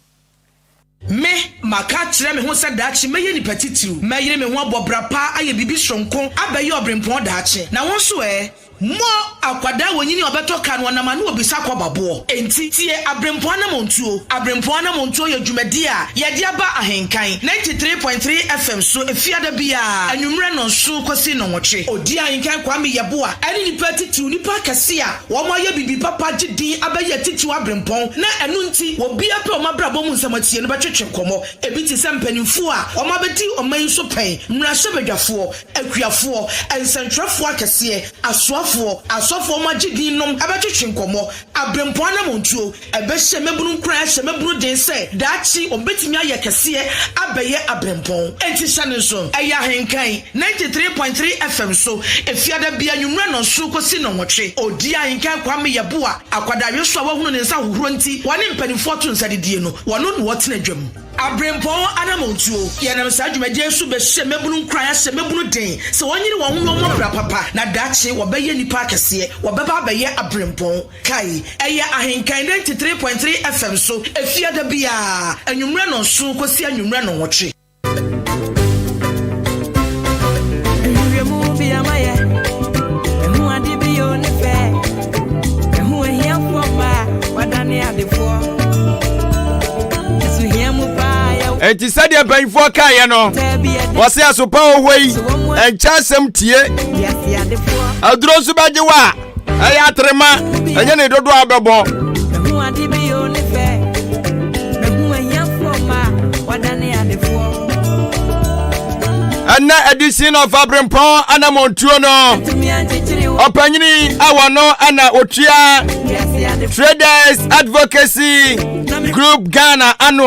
Me, maka akyerɛ me ho sɛ daakye mɛyɛ nipa titiriw. Mɛyere me ho abɔ bra pa ayɛ biribi soronko abɛyɛ ɔberempɔn daakye. Na wo nso ɛ? Mo, akwadaa a onyini a ɔbɛtɔ ka no ɔnam ano obisa kɔba boɔ. Enti, tie Aberempɔn Anammɔntuo. Aberempɔn Anammɔntuo yɛ dwumadie a yɛde aba Ahenkan 93.3 FM so Efiada biara anwummerɛ nnɔnson kɔsi nnɔnwɔtwe. Odi Ahenkan Kwame Yeboah ne nnipa atitiriw, nnipa akɛse a wɔayɛ biribi papa agye din abɛyɛ atitiriw aberempɔn na ɛno nti obiara pɛ wɔn abrabɔ mu nsɛm atie no bɛtwetwe nkɔmmɔ. Ebi te sɛ mpanimfoɔ a wɔabɛdi ɔman yi so pɛn, mmarahyɛbadwafoɔ, akuafoɔ, nsɛntwerɛfoɔ akɛseɛ, asoafoɔ, asɔfoɔ a wɔagye din nom bɛtwetwe nkɔmmɔ. Aberempɔn anammɔntuo, ɛbɛhyɛ mmabunu nkuran ahyɛ mmabunu den sɛ daakye wɔbɛtumi ayɛ kɛseɛ abɛyɛ aberempɔn. Enti hyɛ no nso, ɛyɛ Ahenkan 93.3 FM so, Efiada biara anwummerɛ nnɔnson kɔsi nnɔnwɔtwe. Ɔdi Ahenkan Kwame Yeboah, akwadaaweso a wahunu ne nsa ahohorɔ nti wɔne mpanimfoɔ to nsa didie no, wɔno na wɔtena dwam. Aberempɔn Anammɔntuo, Yɛnam saa dwumadie yi so bɛhyɛ mmabunu nkuran ahyɛ mmabunu den sɛ wɔnyere wɔn ho na wɔmmɔ bra papa na daakye wɔbɛyɛ nnipa akɛseɛ, wɔbɛba abɛyɛ aberempɔn. Kae, ɛyɛ Ahenkan 93.3 FM so Efiada biara, anwummerɛ nnɔnson kɔsi anwummerɛ nnɔnwɔtwe. Nhwehwɛmu bi ama yɛ ɛho ade bi yɛ ne fɛ ɛho ahiafoɔ mma a wadane adefoɔ ɛso hia mu paa yɛ Enti sɛdeɛ mpanyinfoɔ kaeɛ no, wɔse asopa wɔ hɔ yi, ɛnkyɛ asɛm tie. wiase adefoɔ Aduro nso bɛgye wo a, ɛyɛ aterema ɛnyɛ ne dodoɔ a wobɛbɔ. Mehu ade bi o ne fɛ. Mehu ahiafoɔ mma wɔadane adefoɔ. Ɛnɛ edition of Abrempɔn Anamontuo no, Tumi ankyekyere wo ɔpanyini a wɔno ɛna otua wiase adefoɔ. Traders Advocacy Group Ghana ano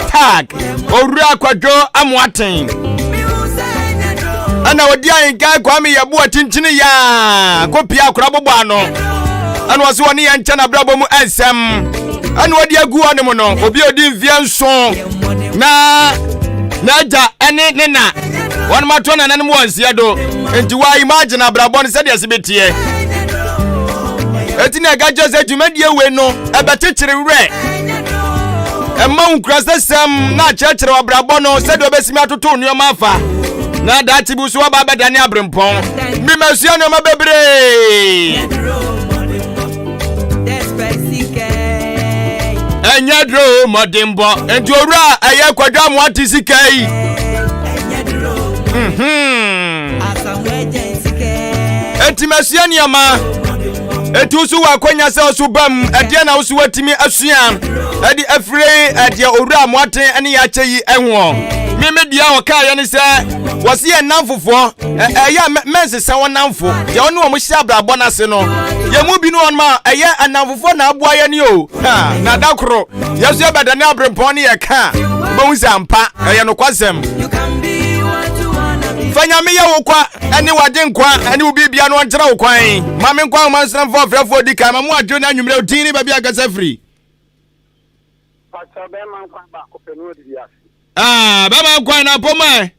tag Owura Kwadwo Amoaten. Ɛna ɔdi ahenkan Kwame Yeboah kyinkyini yaa kɔpia akora bobɔ ano. Ɛna ɔse ɔne yɛn nkyɛn abrabɔ mu nsɛm. Ɛna ɔde agu hɔ nom no obi a ɔdi mfeɛ nson na n'agya ɛne ne na wɔn ato nananom wɔ nseɛ do nti wa imagine abrabɔ no sɛdeɛ ɛsi bɛteɛ. Eti na ɛka kyerɛ sɛ dwumadie wei no ɛbɛkyekyere werɛ ɛma wo nkurasɛsɛm na akyerɛkyerɛ w'abrabɔ no sɛdeɛ wobɛsimi atoto nneɛma afa na daakye bi so woaba abɛdane aberempɔn memasua nneɛma bebree ɛnyɛ duro mmɔdenbɔ nti owura ɛyɛ kwadwo amoa te sika yi mhm. enti masua nneɛma Enti wo so wɔ akwanya sɛ ɔso ba mu. Ɛdeɛ na wo so watumi asua ɛde afiri ɛdeɛ owura amoaten ne yɛ akyɛ yi ɛhoɔ. Me me deɛ ɔkaeɛ ne sɛ wɔsi yɛn nnamfofoɔ ɛyɛ a mɛnsesa wɔn nnamfo deɛ ɔne wɔn hyɛ abrabɔ no ase no yɛn mu bi ne wɔn a ɛyɛ nnamfofoɔ na aboa yɛn ni o na da koro yɛn so yɛbɛdane aberempɔn ne yɛ ka wobɛhu sɛ ampa ɛyɛ nokwasɛm fa nyame yɛ wo kwa ɛne wagye nkwa ɛne wo biribia no ɔnkyerɛ wo kwan ma me nkwa ahoma nsena mfa ɔfrɛfoɔ di kan ma mo adwo no anwummerɛ din ne baabi akasa firi. Pastor bɛrima nkwan baako pɛ ne ɔdidi ase. Ah, bɛrima nkwan na apɔ mu ɛ.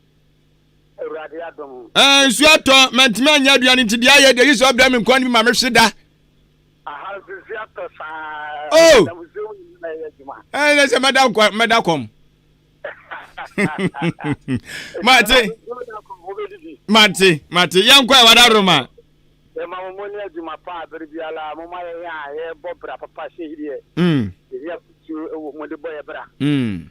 Awurade adom. Eh, nsuo atɔ mantumi anyɛ aduane nti deɛ ayɛ deɛ yi sɛ ɔbrɛ me nkwan no bi ma mehwe da. Aha nso nsuo atɔ saa. Oh. Nsuo mu nyinaa yɛ adwuma. Ɛnɛ sɛ mɛda nkwa mɛda kɔm. mate mate mate yɛnkɔ ɛ wada roma yɛma mo mo ne adwuma pa a bere biara moma yɛn a yɛbɔ bra papa hyɛ yi deɛ mm. yɛyi afotuo wɔ mu de bɔ yɛ bra mm.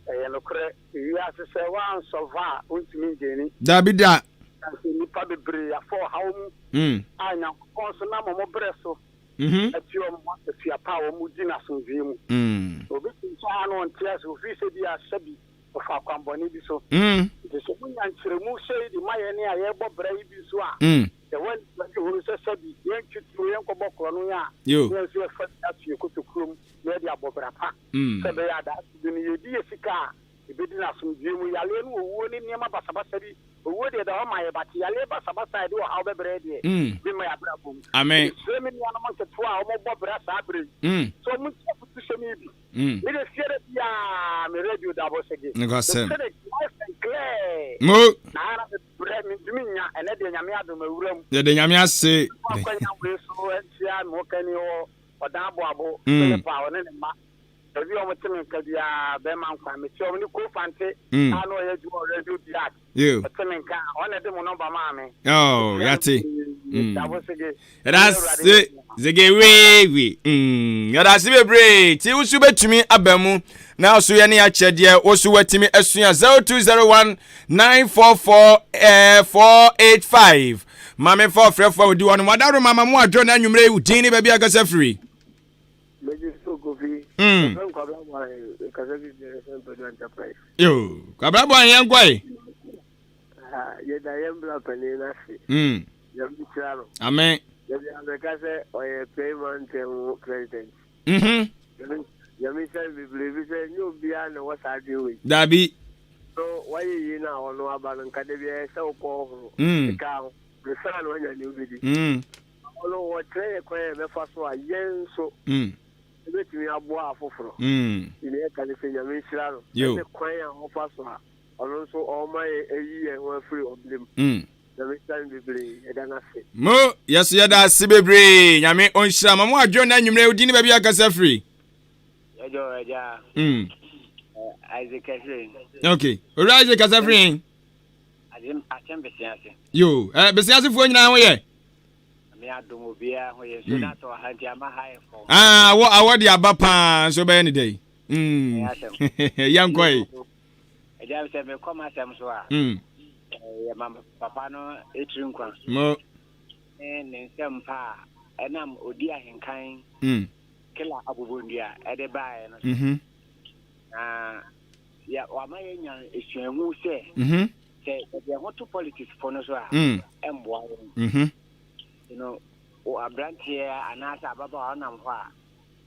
ɛyɛ nokorɛ wiase sɛ woansɔva a wontumi ngyeni daabi da nanso nnipa bebree afa ɔhaw mu mm. a nyankopɔn so nam ɔmo berɛ so Mhm. Atua wɔn ho akatua pa a wɔdi no asomdwoeɛ mu. Na obi te nkyɛn a na ɔnte ase, ɔfiri sɛ bi a sɛbi ɔfa akwammɔne bi so. Nti sɛ monya nkyerɛmu sei de ma yɛn a yɛrebɔ bra yi bi nso a, yɛwɔ anisoadehunu sɛ sɛbi yɛntwe tuo, yɛnkɔbɔ korɔno a, na yɛn nso yɛfa bi ato yɛn kotokuo mu na yɛde abɔ bra pa, sɛ ɛbɛyɛ a daakye bi no yɛdi yɛn sika a, Yɛbɛdi no asomdwoeɛ mu. Yareɛ ne owuo ne nneɛma basabasa bi. Owuo deɛ ɛda hɔ ma yɛ but yareɛ basabasa a ɛde ɔhaw bɛbrɛ yɛ deɛ, ebi mma yɛn abrabɔ mu. Mesrɛ me nuanom nketewa a wɔbɔ bra saa berɛ yi sɛ wɔntie afutusɛm yi bi. Me deɛ fie da biara me radio da abɔsɛge. Nokwasɛm. Mete no nice and clear. Mo. Na ara na mebrɛ mentumi nnya. Ɛnɛ deɛ Nyame adom mawura mu. Yɛda Nyame ase. Mfa akwanya wei so nkyea me hokani wɔ Ɔdan Aboabo, Philip a ɔne ne mma. Baabi a wɔte me nka biara, bɛrima nkwa. Mete wɔn ne Ko Fante a na ɔyɛ adwuma wɔ Radio Diak. Ɔte me nka a, ɔno na ɛde mo nɔmba maa me. Oh, yate. Dabo sege. Yɛda ase zege weewe. Mm, yɛda ase bebree. Ti wo so bɛtumi aba mu na so yɛ ne akyɛ deɛ wo so watumi asua 0201 944 485. Ma me fa ɔfrɛfoɔ a ɔdi hɔ no. Wadaro mama mo adwo na anwummerɛ yi din ne baabi akasa firi. Megye so Kofi. Mm. Yɛfrɛ me Kwabena Boahen, mekasa fi Generation Pedu Enterprise. Yo, Kwabena Boahen yɛn kɔ yi. Ah, yɛda yɛn bra panin no ase. Mm. Nyame nhyira no. Amen. Dabi abɛka sɛ ɔyɛ Pɛi Mantam mu president. Mhm. Nyame Nyame nhyira no bebree bi sɛ nyɛ obiara na ɛwɔ saa adwene wei. Dabi. So wayɛ yie no a ɔno aba no nka dabi ɛyɛ sɛ wokɔ ɔhoro. Mm. Sika ho. Nsa na wanya ne wobɛdi. Mm. Ɔno ɔkyerɛ yɛn kwan a yɛbɛfa so a yɛn nso mm. Ɛbɛtumi aboa afoforɔ. Nti deɛ yɛka ne sɛ Nyame nhyira no ɛne kwan a ɔfa so a ɔno nso ɔma yɛ ayi yɛn ho afiri ɔbrɛ mu. Nyame nhyira no bebree. Yɛda no ase. Mo, yɛso yɛda ase bebree. Nyame ɔnhyira mo. Mo adwo na anwummerɛ wo din ne baabi a kasa firi. Yɛdɔ agya. Isaac kasa. Okay. Owura Isaac kasa firi yɛn. Akyɛm Besiase. Yo, eh, Besiasefoɔ nyinaa ho yɛ. Me adom obiara ho yɛ nsuo no atɔ ha nti ama ha yɛ fam. Ah, awɔ awɔ de aba paa nso bɛyɛ ne dɛ. Mm. Yɛnkɔ yi. Agya sɛ mekɔ m'asɛm so a. Mm. Yɛ ma papa no etiri nkwa. Mo. Ne ne nsɛm pa a ɛnam odi ahenkan. Mm. Kila abobondua ɛde baeɛ no. Mm-hmm. Na yɛ wama yɛnya esuahu sɛ. Mm-hmm. Sɛ yɛde yɛn ho to politics fo no so a, mm. ɛmmoa yɛn. Mm-hmm. Nti no, wo aberanteɛ anaasɛ ababaawa wonam hɔ a,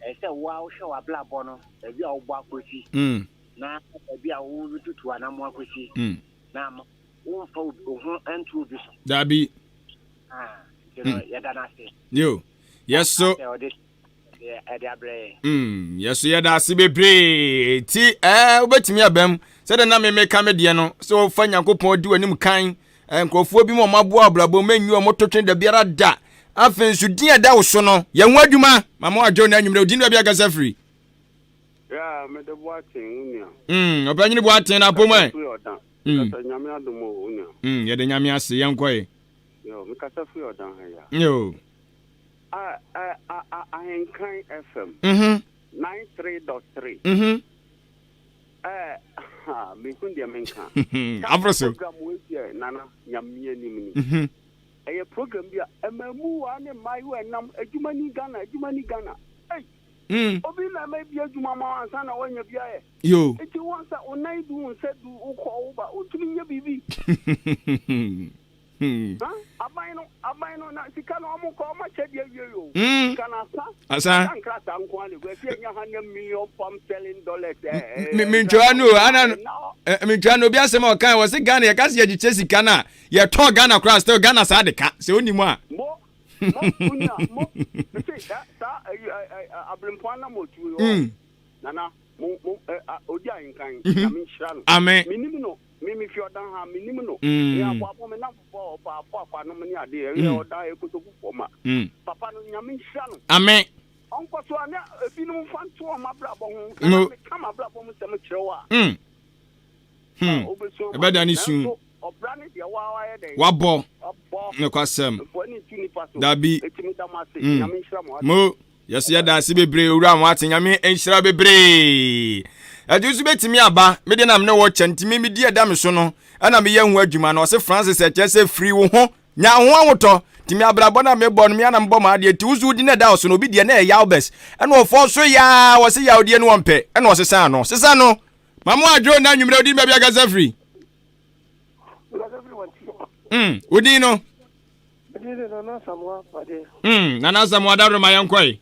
ɛsɛ sɛ wo a wohwɛ w'abrabɔ no, baabi a wobɔ akɔsi, mm. na baabi a woretutu anamɔ akɔsi, na ama womfa wo ho nto obi so. Daabi. Ah, nti no, yɛda no ase. Yo, yɛso. Sɛ ɔde ɛde abrɛ yɛn. Mm, yɛso yɛda ase bebree. Ti ɛɛ wobɛtumi abam sɛdeɛ na memeka me deɛ no sɛ wɔfa Nyankopɔn di w'anim kan nkurɔfoɔ bi mu ɔmo aboa abrabɔ mu enyi ɔmo to twene da biara da. Afei nso din a ɛda wo so no yɛ ho adwuma. Ma mo adwo na anwummerɛ odin baabi akasa firi. Yeah, me de Boateng, wo nua. Ɔpanyini Boateng na apom ɛ. Kasa firi ɔdan. Kasa Nyame adom o, wo nua. Yɛde Nyame ase, yɛnkɔ ɛ. Yo, me kasa firi ɔdan ha ya. Yo. A a a a Ahenkan FM. 93.3. Ɛɛ ha mehu deɛ menka. Abro so. Program wei deɛ nana Nyame anim ni. Ɛyɛ program bi a mmaamuwa ne mmaayewa ɛnam adwuma ni Ghana adwuma ni Ghana. Ei. Obi na ɛma ebi adwuma ma ansa na wanya bi ayɛ. Yo. Nti wɔn sɛ wo nan du wo nsa du wokɔ wo ba wontumi nyɛ biribi. Hmm. Huh? Aban no, aban no, na sika no ɔmo kɔ ɔmo akyɛ deɛ awie yo. Hmm. Sika no asa. Asa. Asa nkrataa nko ara na egu. Ɛsɛ yɛnya hundred million pound sterling dollars. Eh, eh, Me mentwa no ana mentwa no obi asɛm a ɔkan wɔ se Ghana yɛka se yɛgyekyɛ sika no a yɛtɔn Ghana koraa still Ghana saa de ka sɛ onim a. Mo, mo, unya, mo, mese saa abrempɔn anamɔtuo yi hɔ. Nana, mo, mo, odi ahenkan, Nyame nhyira no. Amen. Menim no. Me me fi ɔdan ha, menim no. Me aboabo me namfofoɔ a ɔfa afo afa nom ne adeɛ, ɛyɛ ɔdan ɛyɛ kotoku foɔ ma. Papa no Nyame nhyira no. Amen. Ɔnkɔ so a na ebinom mfa nto wɔn abrabɔ ho. Na na meka m'abrabɔ mu nsɛm kyerɛ wo a. Hmm. Ɛbɛda ne su. Nanso ɔbra ne deɛ waa wayɛ dɛn? Wabɔ. Wabɔ. Nokwasɛm. Mfa ani nto nipa so. Dabi. Eti meda mo ase. Nyame nhyira mo. Mo. Yɛso yɛda ase bebree owura mo ate Nyame nhyira bebree. Ɛde nso bɛtumi aba me de na me ne wɔ kyɛ nti me medi ɛda me so no ɛna meyɛ ho adwuma no ɔse Francis ɛkyɛ sɛ firi wo ho nya ho ahotɔ nti me abrabɔ na mebɔ no me ana mebɔ m'adeɛ nti wo so wodi na ɛda wo so no obi deɛ na ɛyɛ yaw bɛs ɛna ɔfɔ so yaa wɔse yawdeɛ no wɔmpɛ ɛna ɔsesa no sesa no ma mo adwo na anwummerɛ wodi baabi akasa firi mm, wodin no Mede de Nana Asamoah Pade. Mm, Nana Asamoah Dawuro ma yɛn kɔe.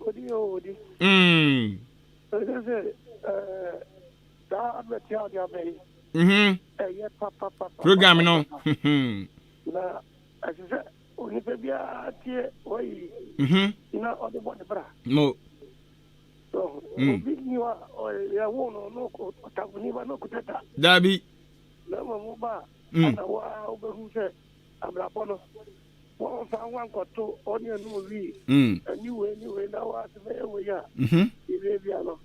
Odi o odi. Mm. Ɛsɛ sɛ ɛɛ saa advert a ɔde aba yi. Mhm. Ɛyɛ papapapa. Program no. Na ɛsɛ sɛ onipa biara tie wɔyi. Mhm. Na ɔde bɔ ne bra. Mo. Mm. Obi ni hɔ a yɛwo no no ɔtaboni ba no okuta ta. Dabi. Na mmom ba a. Mm. Ɛna wo ara wobɛhu sɛ abrabɔ no wɔmfa ho ankɔto ɔne ɛno owi ɛne wei ne wei na woase bɛyɛ wei a yɛwie bia no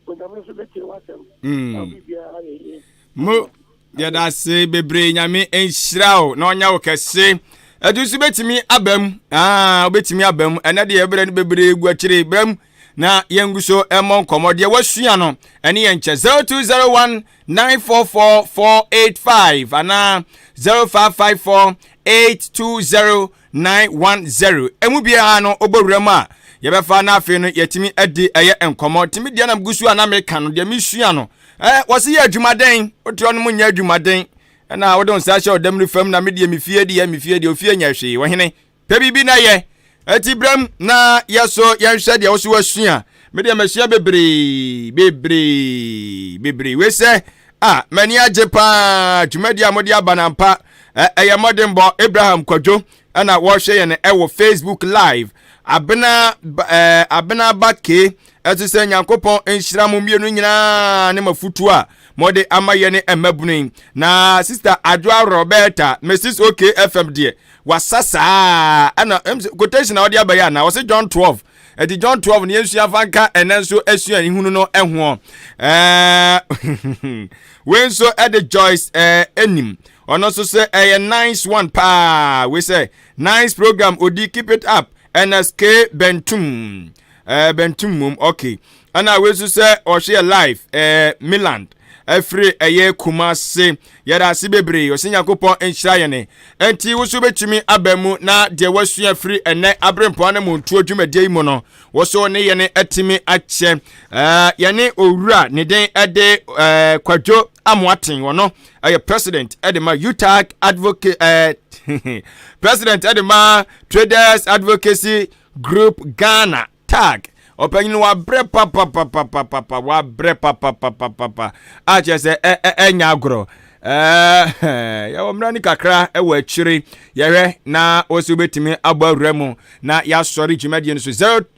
Onyame nso bɛtie w'asɛm na biribiara yɛ yie. Mo yɛda ase bebree Nyame nhyira wo na ɔnyɛ wo kɛse. Ɛdu nso bɛtumi aba mu aa wobɛtumi aba mu ɛnɛ deɛ ɛberɛ no bebree gu akyire berɛ mu na yɛngu so ɛmmɔ nkɔmmɔ deɛ wasua no ɛne yɛn nkyɛ 0201 944 485 anaa 0554 820 910 ɛmu biara no wobɔ wura mu a yɛbɛfa na afei no yɛtumi adi ɛyɛ nkɔmmɔ tumi deɛ nam gu so a na meka no deɛ mesua no ɛ wɔse yɛ adwumaden wote ɔno mu nyɛ adwumaden ɛna wode wo nsa ahyɛ ɔdam no fam na medeɛ mefie deɛ mefie deɛ ofie nyɛ hwee wɔhene Pɛ biribi na yɛ. Eti brɛm na yɛ so yɛnhwɛ deɛ wo so wasua. Me deɛ masua bebree, bebree, bebree. Wei sɛ, a m'ani agye paa dwumadi a mode aba no ampa. Ɛyɛ mmɔdenbɔ. Abraham Kwadwo ɛna wɔhwɛ yɛn ɛwɔ Facebook Live. Abena ɛɛ Abena ba ke ɛte sɛ Nyankopɔn nhyira mo mmienu nyinaa ne mafutuo a mode ama yɛ ne mmabunu yi. Na Sister Adwoa Roberta, Mrs. OK FM deɛ wasa saa ɛna quotation a ɔde aba yi ana ɔse John 12 ɛti John 12 ne yɛnsua fa nka ɛnɛ nso asua ehunu no ɛhoɔ ɛɛ wei nso ɛde Joyce ɛɛ enim ɔno nso sɛ ɛyɛ nice one paa wei sɛ Nice program odi keep it up Ernest K Bentum eh, Bentum mom okay ɛna wei nso sɛ ɔhwɛ yɛ live eh, Milan ɛfiri ɛyɛ Kumase yɛda ase bebree ɔsɛ Nyankopɔn nhyira yɛn ɛnti wo so bɛtumi aba mu na deɛ wasua firi ɛnɛ aberempɔn ne montuo dwumadie yi mu no wo so ne yɛne atumi akyɛ eh, yɛne owura ne den ɛde eh, Kwadwo Amoaten ɔno ɛyɛ president ɛde ma UTAG advocate ɛɛ eh, president ɛde ma Traders Advocacy Group Ghana TAG ɔpanyin wabrɛ papapapapapa wabrɛ papapapapa a kyerɛ sɛ ɛ ɛ ɛnya agorɔ ɛɛ yɛwɔ mmerɛ no kakra ɛwɔ akyire yɛhwɛ na wɔsi wobɛtumi abɔ awura mu na yɛasɔre dwumadie no so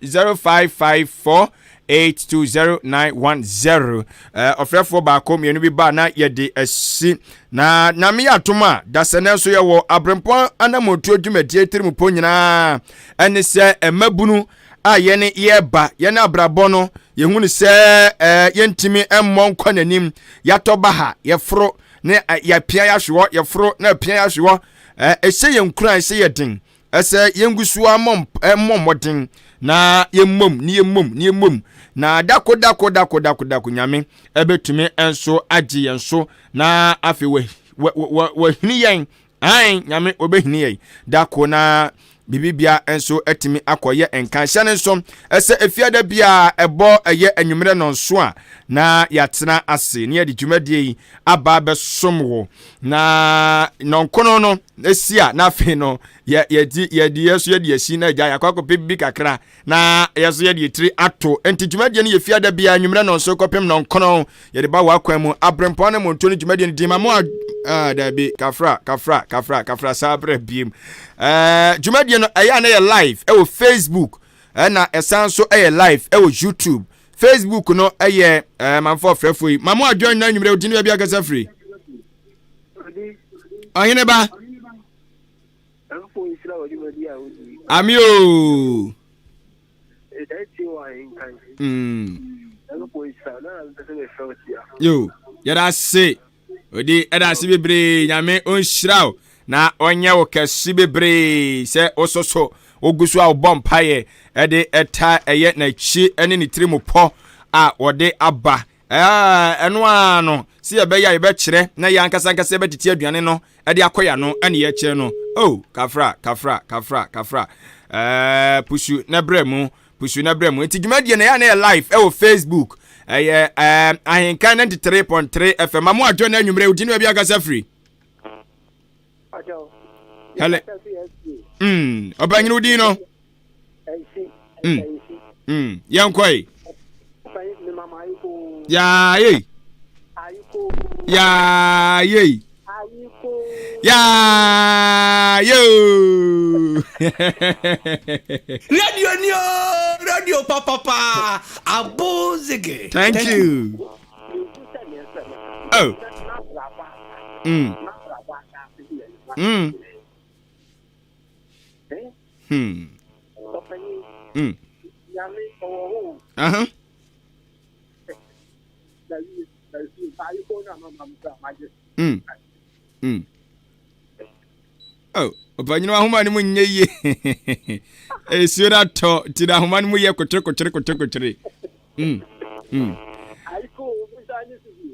00554 820910 ɔfrɛfoɔ baako mmienu bi ba na yɛde asi na nyame yɛ atom a dasɛnɛ nso yɛwɔ aberempɔn anammɔntuo dwumadie tirimupɔ nyinaa ɛne sɛ mmabunu a yɛne yɛba yɛne abrabɔ no yɛhu no sɛ yɛntumi mmɔ nkɔ n'anim yɛatɔ ba ha yɛforo ne yɛapia yɛahwe hɔ yɛforo na apia yɛahwe hɔ ɛhyɛ yɛn nkuran ɛhyɛ yɛ den Ɛsɛ yɛngu so ara mmɔ mmɔ mmɔden na yɛmmom ne yɛmmom ne yɛmmom na dako dako dako dako dako Nyame ɛbɛtumi nso agye yɛn so na afei wahini yɛn ae Nyame ɔbɛhini yɛn dako na bibibia nso atumi akɔyɛ nkanhyɛ no nso ɛsɛ efiada biara ɛbɔ ɛyɛ anwummerɛ nɔnso a na yɛatena ase ne yɛde dwumadie yi aba abɛsom wo na nɔnkono no esi a na afei no yɛ yɛdi yɛde yɛ so yɛde asi na agya yɛakɔ akɔpɛ bibi kakra na yɛ so yɛde etiri ato nti dwumadie no yɛ fiada biara anwummerɛ nɔnso kɔpem nɔnkono yɛde ba wɔ akwan mu abrempɔn ne monto no dwumadie no di ma mo a ah, dabi kafra kafra kafra kafra saa berɛ biem ɛɛ dwumadie no ɛyɛ a na yɛ live ɛwɔ facebook ɛna ɛsan so ɛyɛ live ɛwɔ youtube facebook no ɛyɛ ɛɛ manfo ɔfrɛfo yi ma mo adwa nyinaa anwummerɛ odi ne baabi akasa firi ɔhene ba ami o yo yɛda ase odi ɛda ase bebree nyame ɔnhyira wo na ɔnyɛ wo kɛse bebree sɛ wososo wogu so a wobɔ mpaeɛ ɛde ɛta ɛyɛ n'akyi ɛne ne tiri mu pɔ a wɔde aba Ɛno ara no, sɛ yɛbɛyɛ a yɛbɛkyerɛ na yɛn ankasa ankasa yɛbɛtete aduane no de akɔ yɛn ano ɛne yɛkyerɛ no. Oh, kafra, kafra, kafra, kafra. Ɛɛ, pusu na brɛ mu, pusu na brɛ mu. Nti dwumadie no ɛyɛ na yɛ live ɛwɔ Facebook. Ɛyɛ ɛɛ Ahenkan 93.3 FM. Mamu adwo na anwummerɛ wodi ne baabi akasa firi. Hele. Mm, ɔbɛnyini wodin no. Mm. Mm. Yɛnkɔe. Yaayei. Yaayei. Yaayei. Radio ni o, radio papapa, abo zige. Thank, Thank you. you. Oh. Mm. Mm. Hmm. Mm. Uh-huh. Mm. Mm. Oh, ɔpanyin ahoma no mu nyɛ yie. Esuo no atɔ nti na ahoma no mu yɛ kotere kotere kotere kotere. Mm. Mm.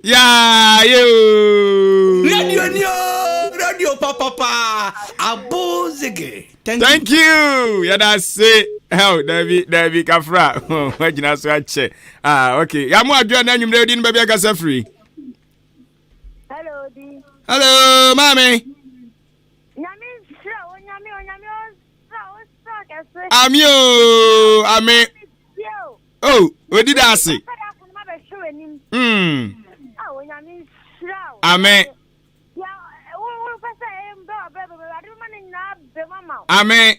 Yaa yoo. Radio ni o, radio papapa, abo zige. Thank, Thank you. you. Yɛda se. Hell, dabi, dabi, kafra. Wagyina so akyɛ. Ah, okay. Yamu adwoa na anwummerɛ odi no baabi akasa firi. Hello, Di. Hello, maame. Nyame nhyira wo, nyame, onyame ɔnsra wo, ɔnsra kɛse. Ami o, ame. Oh, odi da ase. Mm. Amen. Amen.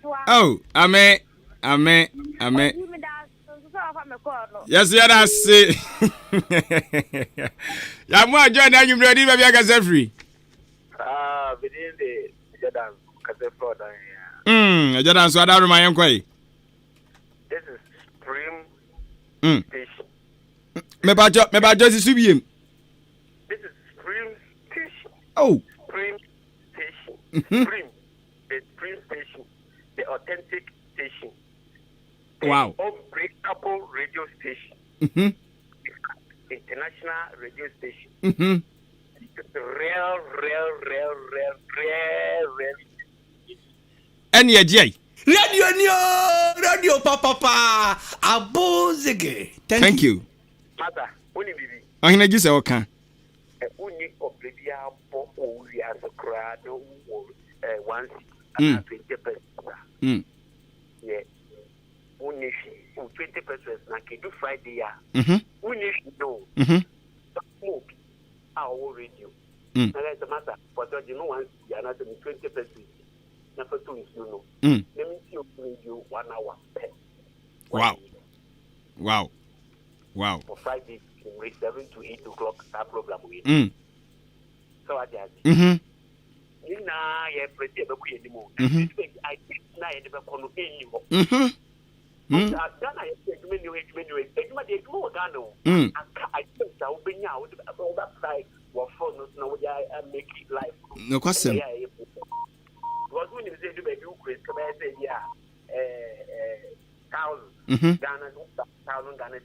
ketewa. Oh, ame, ame, ame. Oyi meda ase nso sɛ wafa me kɔɔ no. Yɛso yɛda ase. Yɛamo adwo na anwummerɛ ɔde baabi akasa firi. Ah, medin de Agya Danso, kasa firi ɔdan ya. Agya Danso adaroma yɛnkɔ yi. This is Supreme Station. Mebajɔ, mebajɔ si so biem. This is Supreme Station. Oh. Supreme Station. Supreme. The Supreme Station. The authentic station. The Wow. Unbreakable radio station. International radio station. Real, real, real, real, real, real. Ɛne ɛgye yi. Radio ni o, radio papapa, abo zege. Thank, Thank you. Masa, woni bibi. Ɔhene gye sɛ ɔka. Wonni ɔbrɛ biara bɔ wɔ wiase koraa na wowɔ one cedi anaa 20 pesewas a, yɛ wonni hwee. Wo 20 pesewas na nka edu Friday a, wonni hwee no. Ma obi a ɔwɔ radio. Na ka sɛ masa, pɔtɔ gye me one cedi anaasɛ me 20 pesewas na fa tɔ nsuo nom. Na mentie wo radio one hour pɛ. Wow. Wow. Wow. For Friday, 7 to 8 o'clock, saa program wei. Sɛ wate ase. Ne nyinaa yɛ pere sɛ yɛbɛkɔ yɛn anim o. Ideas na yɛde bɛkɔ no ɛnni hɔ. Ghana yɛsɛ adwuma ni hɔ, adwuma ni hɔ. Adwuma deɛ adwuma wɔ Ghana o. Aka ideas a wobɛnya a wode wobɛapply wɔ phone no so na wode amake life no. Nokwasɛm. Ɛyɛ a ɛyɛ because wonim sɛ ɛdu baabi wokura sika bɛyɛ sɛ bi a thousand Ghana thousand Ghana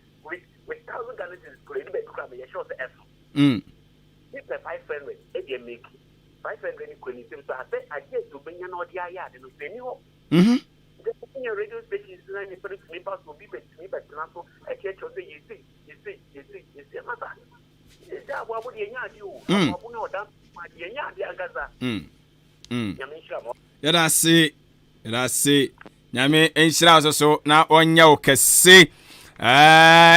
with thousand Ghana cedis kura ɛdu baabi kura meyɛ sure sɛ ɛso. Nipa 500 ɛdeɛ make 500 ne kura ne nsam so asɛ ideas obɛnya na ɔde ayɛ ade no so ɛni hɔ. Wonya radio stations na nipa no tumi ba so, obi bɛtumi bɛtena so ɛkyerɛkyerɛ sɛ yɛsei yɛsei yɛsei yɛsei masa yɛsɛ aboabo deɛ ɛnyɛ adeɛ o, aboabo ne ɔda deɛ ɛnyɛ adeɛ ankasa. Nyame nhyira mo. Yɛda ase, yɛda ase. Nyame nhyira wo so na ɔnyɛ wo kɛse.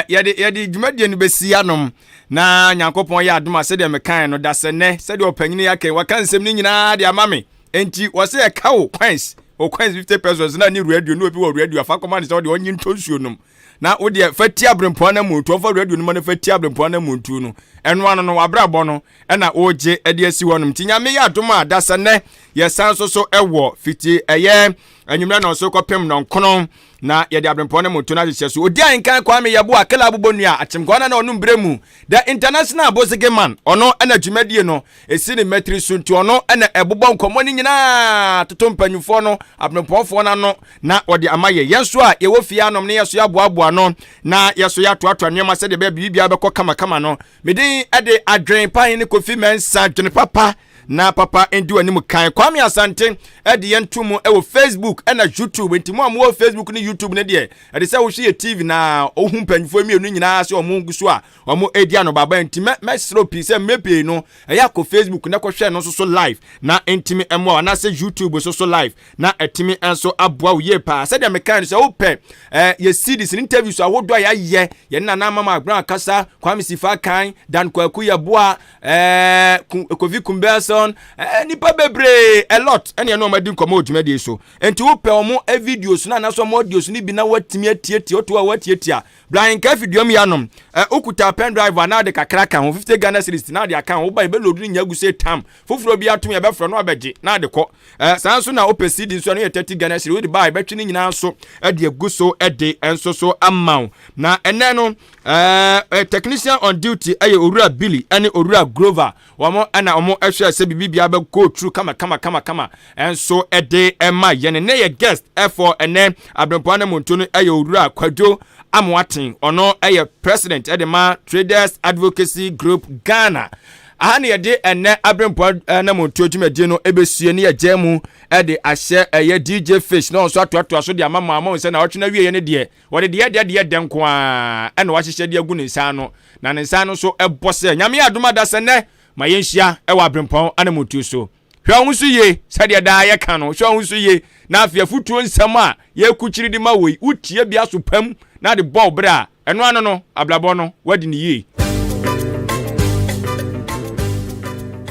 Yɛde yɛde dwumadie no bɛsi anom na Nyankopɔn yɛ adom a sɛdeɛ mekae no da sɛ nnɛ sɛdeɛ ɔpanyini yɛ akɛn waka nsɛm no nyinaa de ama me. Enti wɔsɛ ɛka wo coins o coins 50 pesos na ne radio ne obi wɔ radio afa kɔma ne sɛ ɔde ɔnye ntɔ nsuo nom na wo deɛ fa ti abrempɔn na mu ntu ɔfa radio no ma no fa ti abrempɔn na mu ntu no ɛno ano no wabrabɔ no ɛna wogye ɛde asi hɔ nom nti Nyame yɛ adom a da sɛ nnɛ yɛsan so so ɛwɔ fiti ɛyɛ anwummerɛ na ɔso kɔpem nɔnkono na yɛde abrempɔn no moto no ahyehyɛ so. Odi ahenkan Kwame Yeboah Akela Abobɔ Nua Akyemkwaa na na ɔnom berɛ mu The International Bosege Man ɔno na dwumadie no ɛsi ne mmatiri so nti ɔno na ɛbobɔ nkɔmmɔ no nyinaa toto mpanyinfoɔ no abrempɔnfoɔ no ano na wɔde ama yɛ. Yɛn nso a yɛwɔ fie anom ne yɛso yɛaboaboa no na yɛso yɛatoatoa nneɛma sɛdeɛ ɛbɛyɛ biribiara bɛkɔ kamakama no. Me din de Adwen Pa Hene Kofi Mensah Dwene Papa na papa ndi w'anim kan. Kwame Asante de yɛn to mu wɔ Facebook ɛna YouTube. Nti mo a mowɔ Facebook ne YouTube ne deɛ ɛde sɛ wohwɛ yɛ TV na wohu mpanyinfoɔ mmienu nyinaa sɛ wɔn gu so a wɔn redi anobaaba. Nti mɛ mɛsrɛ pii sɛ mmerɛ pii no ɛyɛ akɔ Facebook na kɔhwɛ no nso so live na ntumi mmoa wo anaasɛ YouTube nso so live na ɛtumi nso aboa wo yie paa. Sɛdeɛ mekae no sɛ wopɛ eh, yɛ CDs ne interviews ahodoɔ a yɛayɛ yɛne Nana Ama Agbena Akasa, Kwame Sifa Kan, Dan Kwaku Yeboah, Eh, Kofi Kumbelson, eh, nipa bebree, a lot, ɛne ɛne wɔn adi nkɔmɔ wɔ dwumadie so. Nti wopɛ wɔn eh, videos no anaasɛ wɔn audios no bi na watumi atietie, woto a watietie a, bra nka afiduam yi anom. Eh, wokuta pen drive a na ade kakra ka ho, 50 Ghana cedis na ade aka ho, woba yɛbɛload no nya agu sɛ tam. Foforɔ bi atom yɛbɛfrɛ no abɛgye na ade kɔ. Eh, saa nso na wopɛ CD nso ɛno yɛ 30 Ghana cedis, wode ba a yɛbɛtwe ne nyinaa nso de agu so de nso so ama wo. Na ɛnɛ no, Eh, eh, technician on duty ɛyɛ eh, owura Billy ɛne owura Grover. Wɔn ɛna wɔn ɛhwɛ sɛ biribi biara bɛ go through kama kama kama kama. Ɛnso ɛde ɛma yɛn ne yɛ guest ɛfɔ ɛnɛ Abrempɔn ne Monto no ɛyɛ owura Kwadwo Amoaten. Ɔno ɛyɛ president ɛde ma Traders Advocacy Group Ghana. Aha ne yɛde ɛnɛ Abrempɔn ne Monto dwumadie no ɛbɛsue ne yɛgya mu ɛde ahyɛ ɛyɛ DJ Fish na ɔnso atoatoa so de ama mo ama sɛ na ɔtwe na wieɛ ne deɛ Wɔde deɛ ɛdɛ deɛ ɛdɛ nko ara na wahyehyɛ de agu ne nsa ano, na ne nsa ano nso bɔ sɛ Nyame adom ada sɛ nnɛ ma yɛnhyia wɔ aberempɔn anammɔntuo so. Hwɛ wo ho so yie, sɛdeɛ daa yɛka no, hwɛ wo ho so yie, na afei afotuo nsɛm a yɛrekukyiri de ma wo yi, wotie bi aso pa mu na de bɔ wo berɛ a, ɛno ano no, abrabɔ no, woadi no yie.